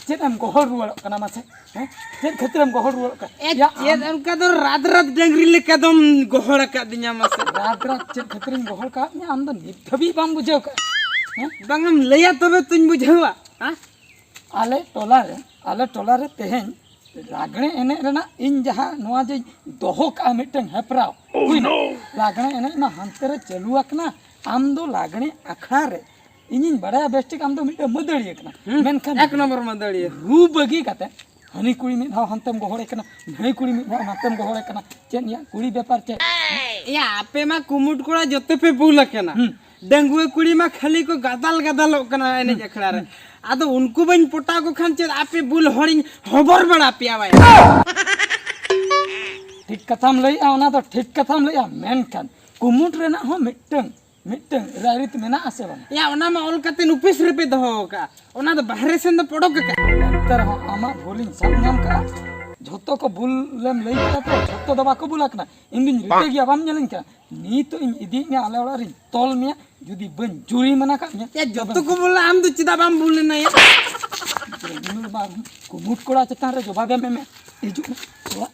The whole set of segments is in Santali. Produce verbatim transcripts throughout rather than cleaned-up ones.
ᱪᱮᱫ ᱮᱢ ᱜᱚᱦᱚᱲ ᱨᱩᱣᱟᱹᱲᱚᱜ ᱠᱟᱱᱟ ᱢᱟᱥᱮ? ᱦᱮᱸ? ᱪᱮᱫ ᱠᱷᱟᱹᱛᱤᱨᱮᱢ ᱜᱚᱦᱚᱲ ᱨᱩᱣᱟᱹᱲᱚᱜ ᱠᱟᱱᱟ? ᱮ, ᱭᱟ, ᱪᱮᱫ ᱟᱢ ᱚᱱᱠᱟ ᱫᱚ ᱨᱟᱛ ᱨᱟᱛ ᱰᱟᱹᱝᱨᱤ ᱞᱮᱠᱟ ᱫᱚᱢ ᱜᱚᱦᱚᱲ ᱟᱠᱟᱫᱤᱧᱟ ᱢᱟᱥᱮ? ᱨᱟᱛ ᱨᱟᱛ ᱪᱮᱫ ᱠᱷᱟᱹᱛᱤᱨᱤᱧ ᱜᱚᱦᱚᱲ ᱠᱟᱜ ᱢᱮᱭᱟ? ᱟᱢ ᱫᱚ ᱱᱤᱛ ᱫᱷᱟᱹᱵᱤᱡ ᱵᱟᱢ ᱵᱩᱡᱷᱟᱹᱣ ᱠᱟᱜᱼᱟ? ᱦᱮᱸ? ᱵᱟᱝ ᱮᱢ ᱞᱟᱹᱭᱟ ᱛᱚᱵᱮ ᱛᱚᱧ ᱵᱩᱡᱷᱟᱹᱣᱟ᱾ ᱦᱮᱸ? ᱟᱞᱮ ᱴᱚᱞᱟ ᱨᱮ, ᱟᱞᱮ ᱴᱚᱞᱟ ᱨᱮ ᱛᱮᱦᱮᱧ ᱞᱟᱜᱽᱬᱮ ᱮᱱᱮᱡ ᱨᱮᱱᱟᱜ ᱤᱧ ᱡᱟᱦᱟᱸ ᱱᱚᱣᱟ ᱡᱮᱧ ᱫᱚᱦᱚ ᱠᱟᱜᱼᱟ ᱢᱤᱫᱴᱟᱝ ᱦᱮᱯᱨᱟᱣ, ᱦᱩᱭᱱᱟ? ᱞᱟᱜᱽᱬᱮ ᱮᱱᱮᱡ ᱢᱟ ᱦᱟᱱᱛᱮ ᱨᱮ ᱪᱟᱹᱞᱩ ᱟᱠᱟᱱᱟ, ᱟᱢ ᱫᱚ ᱞᱟᱜᱽᱬᱮ ᱟᱠᱷᱲᱟ ᱨᱮ, ᱤᱧᱤᱧ ᱵᱟᱲᱟᱭᱟ ᱵᱮᱥ ᱴᱷᱤᱠ ᱟᱢ ᱫᱚ ᱢᱤᱫᱴᱟᱝ ᱢᱟᱹᱫᱟᱹᱲᱤᱭᱟᱹ ᱠᱟᱱᱟ, ᱦᱩᱸ, ᱢᱮᱱᱠᱷᱟᱱ ᱮᱠ ᱱᱚᱢᱵᱚᱨ ᱢᱟᱹᱫᱟᱹᱲᱤᱭᱟᱹ᱾ ᱨᱩ ᱵᱟᱹᱜᱤ ᱠᱟᱛᱮ ᱦᱟᱹᱱᱤ ᱠᱩᱲᱤ ᱢᱤᱫ ᱫᱷᱟᱣ ᱦᱟᱱᱛᱮᱢ ᱜᱚᱦᱚᱲᱮ ᱠᱟᱱᱟ, ᱱᱟᱹᱭ ᱠᱩᱲᱤ ᱢᱤᱫ ᱫᱷᱟᱣ ᱱᱟᱛᱮᱢ ᱜᱚᱦᱚᱲᱮ ᱠᱟᱱᱟ, ᱪᱮᱫ ᱤᱧᱟᱹᱜ ᱠᱩᱲᱤ ᱵᱮᱯᱟᱨ ᱪᱮᱫ? ᱮᱭᱟ, ᱟᱯᱮ ᱢᱟ ᱠᱩᱢᱩᱴ ᱠᱚᱲᱟ ᱡᱚᱛᱚ ᱯᱮ ᱵᱩᱞ ᱟᱠᱟᱱᱟ᱾ ᱦᱩᱸ᱾ ᱰᱟᱺᱜᱩᱣᱟᱹ ᱠᱩᱲᱤ ᱢᱟ ᱠᱷᱟᱹᱞᱤ ᱠᱚ ᱜᱟᱫᱟᱞ ᱜᱟᱫᱟᱞᱚᱜ ᱠᱟᱱᱟ ᱮᱱᱮᱡ ᱦᱩᱸ᱾ ᱟᱠᱷᱲᱟ ᱨᱮ᱾ ᱦᱩᱸ᱾ ᱟᱫᱚ ᱩᱱᱠᱩ ᱵᱟᱹᱧ ᱯᱚᱴᱟᱣ ᱠᱚ ᱠᱷᱟᱱ ᱪᱮᱫ ᱟᱯᱮ ᱵᱩᱞ ᱦᱚᱲᱤᱧ ᱦᱚᱵᱚᱨ ᱵᱟᱲᱟ ᱯᱮᱭᱟ ᱵᱟᱭᱟ? ᱴᱷᱤᱠ ᱠᱟᱛᱷᱟᱢ ᱞᱟᱹᱭᱮᱜᱼᱟ, ᱚᱱᱟ ᱫᱚ ᱴᱷᱤᱠ ᱠᱟᱛᱷᱟᱢ ᱞᱟᱹᱭᱮᱜᱼᱟ, ᱢᱮᱱᱠᱷᱟᱱ ᱠᱩᱢᱩᱴ ᱨᱮᱱᱟᱜ ᱦᱚᱸ ᱢᱤᱫᱴᱟᱝ, ᱢᱤᱫᱴᱟᱝ ᱨᱟᱭᱨᱤᱛ ᱢᱮᱱᱟᱜ ᱟᱥᱮ ᱵᱟᱝ? ᱭᱟ, ᱚᱱᱟ ᱢᱟ ᱚᱞ ᱠᱟᱛᱮ ᱚᱯᱷᱤᱥ ᱨᱮᱯᱮ ᱫᱚᱦᱚ ᱟᱠᱟᱫᱼᱟ, ᱚᱱᱟ ᱫᱚ ᱵᱟᱦᱨᱮ ᱥᱮᱱ ᱫᱚ ᱯᱚᱰᱚᱠ ᱟᱠᱟᱫᱼᱟ᱾ ᱮᱱᱛᱮ ᱨᱮᱦᱚᱸ ᱟᱢᱟᱜ ᱵᱷᱩᱞᱤᱧ ᱥᱟᱵ ᱧᱟᱢ ᱠᱟᱜᱼᱟ᱾ ᱡᱷᱚᱛᱚ ᱠᱚ ᱵᱩᱞ ᱞᱮᱢ ᱞᱟᱹᱭ ᱠᱮᱫᱟ ᱛᱚ, ᱡᱷᱚᱛᱚ ᱫᱚ ᱵᱟᱠᱚ ᱵᱩᱞ ᱟᱠᱟᱱᱟ᱾ ᱤᱧ ᱫᱩᱧ ᱨᱤᱠᱟᱹ ᱜᱮᱭᱟ, ᱵᱟᱢ ᱧᱮᱞᱤᱧ ᱠᱟᱱᱟ? ᱱᱤᱛᱚᱜ ᱤᱧ ᱤᱫᱤᱭᱮᱫ ᱢᱮᱭᱟ ᱟᱞᱮ ᱚᱲᱟᱜ ᱨᱤᱧ ᱛᱚᱞ ᱢᱮᱭᱟ, ᱡᱩᱫᱤ ᱵᱟᱹᱧ ᱡᱩᱨᱤᱢᱟᱱᱟ ᱠᱟᱜ ᱢᱮᱭᱟ᱾ ᱮ, ᱡᱚᱛᱚ ᱠᱚ ᱵᱚᱞᱮ ᱟᱢ ᱫᱚ ᱪᱮᱫᱟᱜ ᱵᱟᱢ ᱵᱩᱞ ᱞᱮᱱᱟ ᱭᱟ? ᱵᱩᱞ ᱵᱟᱝ, ᱠᱩᱢᱩᱴ ᱠᱚᱲᱟ ᱪᱮᱛᱟᱱ ᱨᱮ ᱡᱚᱵᱟᱵ ᱮᱢ ᱮᱢᱮ᱾ ᱦᱤᱡᱩᱜ ᱢᱮ ᱚᱲᱟᱜ᱾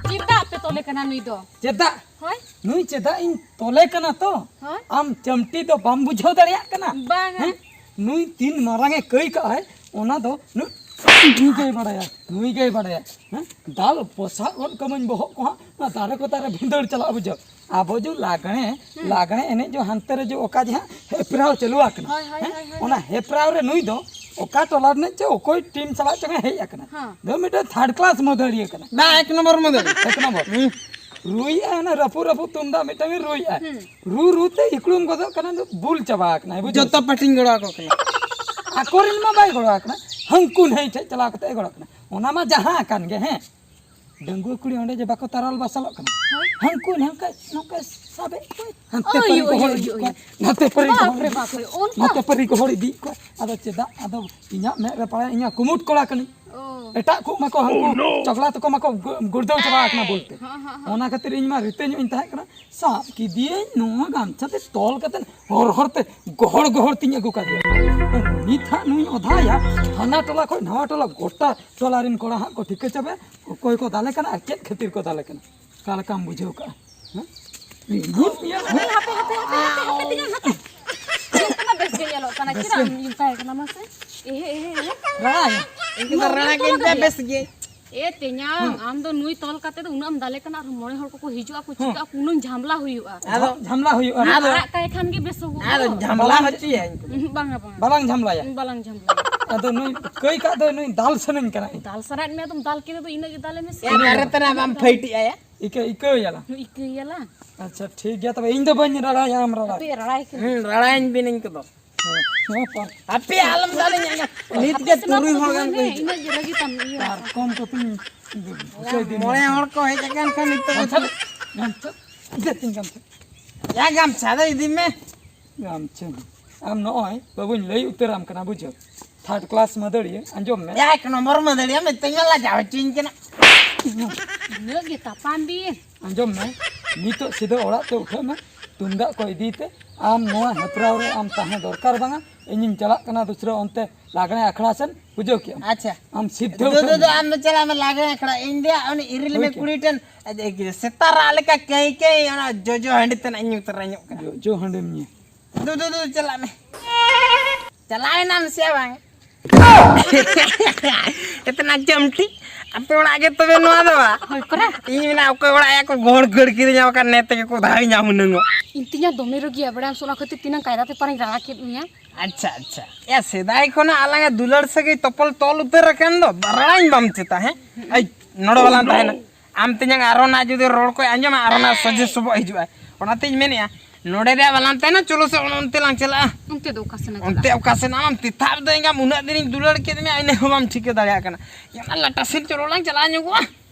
ᱪᱮᱫᱟᱜ ᱯᱮ ᱛᱚᱞᱮ ᱠᱟᱱᱟ ᱱᱩᱭ ᱫᱚ? ᱪᱮᱫᱟᱜ? ᱦᱳᱭ᱾ ᱱᱩᱭ ᱪᱮᱫᱟᱜ ᱤᱧ ᱛᱚᱞᱮ ᱠᱟᱱᱟ ᱛᱚ? ᱦᱳᱭ᱾ ᱟᱢ ᱪᱟᱢᱴᱤ ᱫᱚ ᱵᱟᱢ ᱵᱩᱡᱷᱟᱹᱣ ᱫᱟᱲᱮᱭᱟᱜ ᱠᱟᱱᱟ? ᱵᱟᱝᱟ᱾ ᱦᱮᱸ? ᱱᱩᱭ ᱛᱤᱱ ᱢᱟᱨᱟᱝ ᱮ ᱠᱟᱹᱭ ᱠᱟᱜᱼᱟᱭ, ᱚᱱᱟ ᱫᱚ ᱱᱩ-, ᱱᱩᱭ ᱜᱮᱭ ᱵᱟᱲᱟᱭᱟ, ᱱᱩᱭ ᱜᱮᱭ ᱵᱟᱲᱟᱭᱟ᱾ ᱦᱮᱸ? ᱫᱟᱞ ᱯᱚᱥᱟᱜ ᱜᱚᱫ ᱠᱟᱹᱢᱟᱹᱧ ᱵᱚᱦᱚᱜ ᱠᱚ ᱦᱟᱸᱜ, ᱚᱱᱟ ᱫᱟᱨᱮ ᱠᱚ ᱫᱟᱨᱮ ᱵᱷᱤᱸᱫᱟᱹᱲ ᱪᱟᱞᱟᱜ ᱵᱩᱡᱷᱟᱹᱣ᱾ ᱟᱵᱚ ᱡᱚ ᱞᱟᱜᱽᱬᱮ, ᱦᱩᱸ᱾ ᱞᱟᱜᱽᱬᱮ ᱮᱱᱮᱡ ᱡᱚ ᱦᱟᱱᱛᱮ ᱨᱮ ᱡᱚ ᱚᱠᱟ ᱡᱮ ᱦᱟᱸᱜ ᱦᱮᱯᱨᱟᱣ ᱪᱟᱹᱞᱩ ᱟᱠᱟᱱᱟ᱾ ᱦᱳᱭ, ᱦᱳᱭ, ᱦᱮᱸ? ᱦᱳᱭ, ᱦᱳᱭ, ᱚᱱᱟ ᱦᱳᱭ᱾ ᱦᱮᱯᱨᱟᱣ ᱨᱮ ᱱᱩᱭ ᱫᱚ ᱚᱠᱟ ᱴᱚᱞᱟ ᱨᱤᱱᱤᱡ ᱪᱚ ᱚᱠᱚᱭ ᱴᱤᱢ ᱥᱟᱞᱟᱜ ᱪᱚᱝ ᱮ ᱦᱮᱡ ᱟᱠᱟᱱᱟ᱾ ᱦᱮᱸ᱾ ᱫᱚ ᱢᱤᱫᱴᱮᱱ ᱛᱷᱟᱨᱰ ᱠᱞᱟᱥ ᱢᱟᱹᱫᱟᱹᱲᱤᱭᱟᱹ ᱠᱟᱱᱟ᱾ ᱵᱟ, ᱮᱠ ᱱᱚᱢᱵᱚᱨ ᱢᱟᱹᱫᱟᱹᱲᱤᱭᱟᱹ᱾ ᱮᱠ ᱱᱚᱢᱵᱚᱨ᱾ ᱦᱩᱸ᱾ ᱨᱩᱭᱮᱜᱼᱟ, ᱚᱱᱟ ᱨᱟᱹᱯᱩᱫ ᱨᱟᱹᱯᱩᱫ ᱛᱩᱢᱫᱟᱜ ᱢᱤᱫᱴᱟᱝ ᱮ ᱨᱩᱭᱮᱜᱼᱟ᱾ ᱦᱩᱸ᱾ ᱨᱩ ᱨᱩ ᱛᱮ ᱤᱠᱲᱩᱢ ᱜᱚᱫᱚᱜ ᱠᱟᱱᱟ, ᱫᱚ ᱵᱩᱞ ᱪᱟᱵᱟ ᱟᱠᱟᱱᱟᱭ, ᱵᱩᱡᱷᱟᱹᱣ ᱡᱚᱛᱚ ᱥᱮ? ᱯᱟᱹᱴᱤᱧ ᱜᱚᱲᱚ ᱟᱠᱚ ᱠᱟᱱᱟ᱾ ᱟᱠᱚᱨᱮᱱ ᱢᱟ ᱵᱟᱭ ᱜᱚᱲᱚ ᱟᱠᱟᱱᱟ, ᱦᱟᱹᱱᱠᱩ ᱱᱟᱹᱭ ᱴᱷᱮᱡ ᱪᱟᱞᱟᱣ ᱠᱟᱛᱮ ᱮ ᱜᱚᱲᱚ ᱠᱟᱱᱟ᱾ ᱚᱱᱟ ᱢᱟ ᱡᱟᱦᱟᱸ ᱟᱠᱟᱱ ᱜᱮ, ᱦᱮᱸ᱾ ᱰᱟᱺᱜᱩᱣᱟᱹ ᱠᱩᱲᱤ ᱚᱸᱰᱮ ᱡᱮ ᱵᱟᱠᱚ ᱛᱟᱨᱟᱞ ᱵᱟᱥᱟᱞᱚᱜ ᱠᱟᱱᱟ᱾ ᱦᱳᱭ᱾ ᱦᱟᱹᱱᱠᱩ ᱱᱚᱝᱠᱟ, ᱱᱚᱝᱠᱟ ᱟᱵᱮ, ᱦᱟᱱᱛᱮ ᱳᱭ, ᱯᱟᱹᱨᱤ ᱳᱭ, ᱜᱚᱦᱚᱲ ᱳᱭ, ᱤᱫᱤᱭᱮᱫ ᱳᱭ᱾ ᱠᱚᱣᱟ, ᱱᱟᱛᱮ ᱯᱟᱹᱨᱤ ᱜᱚᱦᱚᱲ ᱵᱟᱯ ᱨᱮ ᱤᱫᱤᱭᱮᱫ ᱵᱟᱯ ᱨᱮ, ᱠᱚᱣᱟ, ᱚᱱᱠᱟ? ᱱᱟᱛᱮ ᱯᱟᱹᱨᱤ ᱜᱚᱦᱚᱲ ᱤᱫᱤᱭᱮᱫ ᱠᱚᱣᱟ᱾ ᱟᱫᱚ ᱪᱮᱫᱟᱜ? ᱟᱫᱚ ᱤᱧᱟᱹᱜ ᱢᱮᱫ ᱨᱮ ᱯᱟᱲᱟᱭᱟ, ᱤᱧᱟᱹᱜ ᱠᱩᱢᱩᱴ ᱠᱚᱲᱟ ᱠᱟᱹᱱᱟᱹᱧ᱾ ᱳ᱾ ᱮᱴᱟᱜ ᱠᱚ ᱢᱟᱠᱚ ᱦᱟᱱᱠᱩ ᱪᱚᱜᱽᱞᱟ ᱛᱟᱠᱚ ᱢᱟᱠᱚ ᱜᱩ-, ᱜᱩᱲᱫᱟᱹᱣ ᱪᱟᱵᱟ ᱟᱠᱟᱱᱟ ᱵᱚᱞᱛᱮ᱾ ᱦᱚᱸ, ᱦᱚᱸ, ᱦᱚᱸ᱾ ᱚᱱᱟ ᱠᱷᱟᱹᱛᱤᱨ ᱤᱧ ᱢᱟ ᱨᱤᱛᱟᱹ ᱧᱚᱜ ᱤᱧ ᱛᱟᱦᱮᱸ ᱠᱟᱱᱟ᱾ ᱥᱟᱵ ᱠᱮᱫᱮᱭᱟᱹᱧ ᱱᱚᱣᱟ ᱜᱟᱢᱪᱷᱟ ᱛᱮ ᱛᱚᱞ ᱠᱟᱛᱮ ᱦᱚᱨ ᱦᱚᱨ ᱛᱮ ᱜᱚᱦᱚᱲ ᱜᱚᱦᱚᱲ ᱛᱤᱧ ᱟᱹᱜᱩ ᱠᱟᱫᱮᱭᱟ᱾ ᱱᱤᱛ ᱦᱟᱸᱜ ᱱᱩᱭ ᱚᱫᱷᱟᱭᱟ, ᱦᱟᱱᱟ ᱴᱚᱞᱟ ᱠᱷᱚᱱ ᱱᱟᱣᱟ ᱴᱚᱞᱟ ᱜᱚᱴᱟ ᱴᱚᱞᱟ ᱨᱮᱱ ᱠᱚᱲᱟ ᱦᱟᱸᱜ ᱠᱚ ᱴᱷᱤᱠᱟᱹ ᱪᱟᱵᱟᱭᱟ ᱚᱠᱚᱭ ᱠᱚ ᱫᱟᱞᱮ ᱠᱟᱱᱟ ᱟᱨ ᱪᱮᱫ ᱠᱷᱟᱹᱛᱤᱨ ᱠᱚ ᱫᱟᱞᱮ ᱠᱟᱱᱟ᱾ ᱚᱠᱟ ᱞᱮᱠᱟᱢ ᱵᱩᱡᱷᱟᱹᱣ ᱠᱟᱜᱼᱟ? ᱦᱮᱸ? ᱤᱧ ᱧᱮᱞ ᱦᱟᱯᱮ, ᱦᱟᱯᱮ, ᱦᱟᱯᱮ, ᱦᱟᱯᱮ, ᱦᱟᱯᱮ, ᱛᱤᱧᱟᱹ, ᱦᱟᱯᱮ᱾ ᱧᱮᱞ ᱛᱮᱢᱟ ᱵᱮᱥ ᱜᱮ ᱧᱮᱞᱚᱜ ᱠᱟᱱᱟ᱾ ᱵᱮᱥ ᱪᱮᱫᱟᱜ ᱜᱮ᱾ ᱮᱢ ᱢᱮᱛᱟᱭ ᱠᱟᱱᱟ ᱢᱟᱥᱮ? ᱮᱦᱮ, ᱮᱦᱮ, ᱮᱦᱮ᱾ ᱨᱟᱲᱟᱭ᱾ ᱤᱧ ᱫᱚ ᱨᱟᱲᱟ ᱜᱮ ᱤᱧ ᱫᱚ ᱵᱮᱥ ᱜᱮ᱾ ᱮ ᱛᱮᱧᱟᱝ, ᱦᱮᱸ᱾ ᱟᱢ ᱫᱚ ᱱᱩᱭ ᱛᱚᱞ ᱠᱟᱛᱮ ᱫᱚ ᱩᱱᱟᱹᱜ ᱮᱢ ᱫᱟᱞᱮ ᱠᱟᱱᱟ, ᱟᱨᱦᱚᱸ ᱢᱚᱬᱮ ᱦᱚᱲ ᱠᱚᱠᱚ ᱦᱤᱡᱩᱜᱼᱟ, ᱠᱚ ᱦᱮᱸ᱾ ᱪᱤᱠᱟᱹᱜᱼᱟ, ᱩᱱᱟᱹᱝ ᱡᱷᱟᱢᱞᱟ ᱦᱩᱭᱩᱜᱼᱟ᱾ ᱟᱫᱚ ᱡᱷᱟᱢᱞᱟ ᱦᱩᱭᱩᱜᱼᱟ᱾ ᱟᱫᱚ ᱟᱲᱟᱜ ᱠᱟᱭ ᱠᱷᱟᱱ ᱜᱮ ᱵᱮᱥᱚᱜᱚᱜᱼᱟ᱾ ᱟᱫᱚ ᱡᱷᱟᱢᱞᱟ ᱦᱚᱪᱚᱭᱟ ᱤᱧ ᱠᱚᱫᱚ᱾ ᱩᱦᱩᱸ, ᱵᱟᱝᱟ, ᱵᱟᱝᱟ᱾ ᱵᱟᱞᱟᱝ ᱡᱷᱟᱢᱞᱟᱭᱟ? ᱵᱟᱞᱟᱝ ᱡᱷᱟᱢᱞᱟᱭᱟ᱾ ᱟᱫᱚ ᱱᱩᱭ ᱠᱟᱹᱭ ᱠᱟᱜ ᱫᱚ ᱱᱩᱭ ᱫᱟᱞ ᱥᱟᱱᱟᱧ ᱠᱟᱱᱟ ᱤᱧ᱾ ᱫᱟᱞ ᱥᱟᱱᱟᱭᱮᱫ ᱢᱮᱭᱟ ᱟᱫᱚᱢ ᱫᱟᱞ ᱠᱮᱫᱮ ᱫᱚ ᱤᱱᱟᱹᱜ ᱜᱮ ᱫᱟᱞᱮ ᱢᱮᱥᱮ᱾ ᱮ, ᱫᱟᱨᱮ ᱛᱮᱱᱟᱜ ᱵᱟᱢ ᱯᱷᱟᱹᱭᱴᱤᱜᱼᱟ ᱭᱟ? ᱤᱠᱟᱹ, ᱤᱠᱟᱹᱭᱟᱞᱟᱝ᱾ ᱤᱠᱟᱹᱭᱟᱞᱟᱝ᱾ ᱟᱪᱪᱷᱟ, ᱴᱷᱤᱠ ᱜᱮᱭᱟ, ᱛᱚᱵᱮ ᱤᱧ ᱫᱚ ᱵᱟᱹᱧ ᱨᱟᱲᱟᱭᱟ, ᱟᱢ ᱨᱟᱲᱟ᱾ ᱦᱟᱯᱮ, ᱨᱟᱲᱟᱭ ᱠᱟᱹᱱᱟᱹᱧ᱾ ᱦᱩᱸ, ᱨᱟᱲᱟᱭᱟᱹᱧ ᱵᱤᱱ ᱤᱧ ᱠᱚᱫᱚ᱾ ᱦᱮᱸ, ᱦᱮᱸ, ᱯᱟᱨ- ᱟᱯᱮ ᱟᱞᱚᱢ ᱫᱟᱞᱤᱧᱟ, ᱱᱤᱛ ᱜᱮ ᱟᱯᱮ ᱛᱩᱨᱩᱭ ᱦᱚᱲ ᱜᱟᱱ ᱠᱚ ᱦᱤᱡᱩᱜᱼᱟ᱾ ᱤᱱᱟᱹᱜ ᱜᱮ ᱨᱟᱹᱜᱤ ᱛᱟᱢ ᱤᱭᱟᱹ᱾ ᱯᱟᱨᱠᱚᱢ ᱠᱚᱛᱮᱧ ᱵᱷᱩᱥᱟᱹᱣ ᱤᱫᱤ ᱢᱚᱬᱮ ᱢᱮᱭᱟ᱾ ᱦᱚᱲ ᱠᱚ ᱦᱮᱡ ᱟᱠᱟᱱ ᱠᱷᱟᱱ ᱱᱤᱛᱚᱜ ᱜᱟᱢᱪᱷᱟ ᱫᱚ, ᱜᱟᱢᱪᱷᱟ, ᱤᱫᱤᱭᱮᱫ ᱛᱤᱧ ᱜᱟᱢᱪᱷᱟ᱾ ᱭᱟ, ᱜᱟᱢᱪᱷᱟ ᱫᱚ ᱤᱫᱤ ᱢᱮ᱾ ᱜᱟᱢᱪᱷᱟ᱾ ᱟᱢ ᱱᱚᱜᱼᱚᱭ ᱵᱟᱹᱵᱩᱧ ᱞᱟᱹᱭ ᱩᱛᱟᱹᱨᱟᱢ ᱠᱟᱱᱟ, ᱵᱩᱡᱷᱟᱹᱣ᱾ Third class ᱢᱟᱹᱫᱟᱹᱲᱤᱭᱟᱹ, ᱟᱸᱡᱚᱢ ᱢᱮ᱾ ᱭᱟ, ᱮᱠ ᱱᱚᱢᱵᱚᱨ ᱢᱟᱹᱫᱟᱹᱲᱤᱭᱟᱹ ᱢᱤᱛᱟᱹᱧ ᱢᱮ, ᱞᱟᱡᱟᱣ ᱦᱚᱪᱚᱧ ᱠᱟᱱᱟ᱾ ᱤᱱᱟᱹᱜ ᱜᱮ ᱛᱟᱯᱟᱢ ᱵᱤᱱ᱾ ᱟᱸᱡᱚᱢ ᱢᱮ, ᱱᱤᱛᱚᱜ ᱥᱤᱫᱷᱟᱹ ᱚᱲᱟᱜ ᱛᱮ ᱩᱴᱷᱟᱹᱜ ᱢᱮ, ᱛᱩᱢᱫᱟᱜ ᱠᱚ ᱤᱫᱤᱭ ᱛᱮ᱾ ᱟᱢ ᱱᱚᱣᱟ ᱦᱮᱯᱨᱟᱣ ᱨᱮ ᱟᱢ ᱛᱟᱦᱮᱸ ᱫᱚᱨᱠᱟᱨ ᱵᱟᱝᱟ᱾ ᱤᱧᱤᱧ ᱪᱟᱞᱟᱜ ᱠᱟᱱᱟ ᱫᱩᱥᱨᱟᱹ ᱚᱱᱛᱮ ᱞᱟᱜᱽᱬᱮ ᱟᱠᱷᱲᱟ ᱥᱮᱱ, ᱵᱩᱡᱷᱟᱹᱣ ᱠᱮᱜᱼᱟᱢ? ᱟᱪᱪᱷᱟ᱾ ᱟᱢ ᱥᱤᱫᱷᱟᱹ ᱫᱩ, ᱩᱴᱷᱟᱹᱜ ᱫᱩ, ᱫᱩ, ᱢᱮ᱾ ᱟᱢ ᱫᱚ ᱪᱟᱞᱟᱜ ᱢᱮ ᱞᱟᱜᱽᱬᱮ ᱟᱠᱷᱲᱟ, ᱤᱧ ᱫᱚ ᱩᱱᱤ ᱤᱨᱤᱞ ᱦᱳᱭ ᱢᱮ ᱠᱮ᱾ ᱠᱩᱲᱤ ᱴᱷᱮᱱ ᱥᱮᱛᱟ ᱨᱟᱜ ᱞᱮᱠᱟ ᱠᱟᱹᱭ ᱠᱟᱹᱭ ᱚᱱᱟ ᱡᱚᱡᱚ ᱦᱟᱺᱰᱤ ᱛᱮᱱᱟᱜ ᱤᱧ ᱧᱩ ᱛᱚᱨᱟ ᱧᱚᱜ ᱠᱟᱜᱼᱟ᱾ ᱡᱚᱡᱚ ᱦᱟᱺᱰᱤᱢ ᱧᱩ᱾ ᱫᱩ, ᱫᱩ, ᱫᱩ, ᱪᱟᱞᱟᱜ ᱢᱮ᱾ ᱪᱟᱞᱟᱣ ᱮᱱᱟᱢ ᱥᱮ ᱵᱟᱝ? ᱮᱛᱱᱟ ᱪᱟᱢᱴᱤ, ᱟᱯᱮ ᱚᱲᱟᱜ ᱜᱮ ᱛᱚᱵᱮ ᱱᱚᱣᱟ ᱫᱚ ᱵᱟ? ᱦᱳᱭ ᱯᱟᱨᱟ᱾ ᱤᱧ ᱢᱮᱱᱟ ᱚᱠᱚᱭ ᱚᱲᱟᱜ ᱭᱟ ᱠᱚ ᱜᱚᱲ ᱜᱟᱹᱲ ᱠᱤᱫᱤᱧᱟ, ᱵᱟᱠᱷᱟᱱ ᱱᱮ ᱛᱮᱜᱮ ᱠᱚ ᱫᱷᱟᱣ ᱧᱟᱢ ᱦᱩᱱᱟᱹᱝᱚᱜ᱾ ᱤᱧ ᱛᱤᱧᱟ ᱫᱚᱢᱮ ᱨᱟᱹᱜᱤᱭᱟ, ᱵᱟᱲᱟᱭᱟᱢ ᱥᱮ, ᱚᱱᱟ ᱠᱷᱟᱹᱛᱤᱨ ᱛᱤᱱᱟᱹᱝ ᱠᱟᱭᱫᱟ ᱛᱮ ᱯᱟᱨᱤᱧ ᱨᱟᱲᱟ ᱠᱮᱫ ᱢᱮᱭᱟ᱾ ᱟᱪᱪᱷᱟ, ᱟᱪᱪᱷᱟ᱾ ᱭᱟ, ᱥᱮᱫᱟᱭ ᱠᱷᱚᱱᱟᱜ ᱟᱞᱟᱝᱟᱜ ᱫᱩᱞᱟᱹᱲ ᱥᱟᱹᱜᱟᱹᱭ ᱛᱚᱯᱚᱞ ᱛᱚᱞ ᱩᱛᱟᱹᱨ ᱟᱠᱟᱱ ᱫᱚ, ᱨᱟᱲᱟᱧ ᱵᱟᱢ ᱪᱮᱛᱟ, ᱦᱮᱸ? ᱟᱭ, ᱱᱚᱰᱮ ᱵᱟᱞᱟᱝ ᱛᱟᱦᱮᱱᱟ᱾ ᱟᱢ ᱛᱮᱧᱟᱝ ᱟᱨᱚ ᱱᱟᱜ ᱡᱩᱫᱤ ᱨᱚᱲ ᱠᱚᱭ ᱟᱸᱡᱚᱢᱟ, ᱟᱨᱚ ᱱᱟᱜ ᱥᱚᱡᱷᱮ ᱥᱚᱵᱚᱜ ᱦᱤᱡᱩᱜᱼᱟ᱾ ᱚᱱᱟᱛᱤᱧ ᱢᱮᱱᱮᱫᱼᱟ, ᱱᱚᱰᱮ ᱨᱮᱭᱟᱜ ᱵᱟᱞᱟᱝ ᱛᱟᱦᱮᱱᱟ, ᱪᱚᱞᱚ ᱥᱮ ᱚᱱ-, ᱚᱱᱛᱮ ᱞᱟᱝ ᱪᱟᱞᱟᱜᱼᱟ᱾ ᱚᱱᱛᱮ ᱫᱚ ᱚᱠᱟ ᱥᱮᱱ ᱟᱠᱟᱱᱟ? ᱚᱱᱛᱮ ᱚᱠᱟ ᱥᱮᱱ? ᱟᱢ ᱛᱮᱛᱷᱟᱵ ᱫᱚ ᱮᱸᱜᱟᱢ ᱩᱱᱟᱹᱜ ᱫᱤᱱᱤᱧ ᱫᱩᱞᱟᱹᱲ ᱠᱮᱫ ᱢᱮᱭᱟ, ᱤᱱᱟᱹ ᱦᱚᱸ ᱵᱟᱢ ᱴᱷᱤᱠᱟᱹ ᱫᱟᱲᱮᱭᱟᱜ ᱠᱟᱱᱟ᱾ ᱚᱱᱟ ᱞᱟᱴᱟ ᱥᱮᱱ ᱪᱚᱞᱚ ᱞᱟᱝ ᱪᱟᱞᱟᱣ ᱧᱚᱜᱚᱜᱼᱟ᱾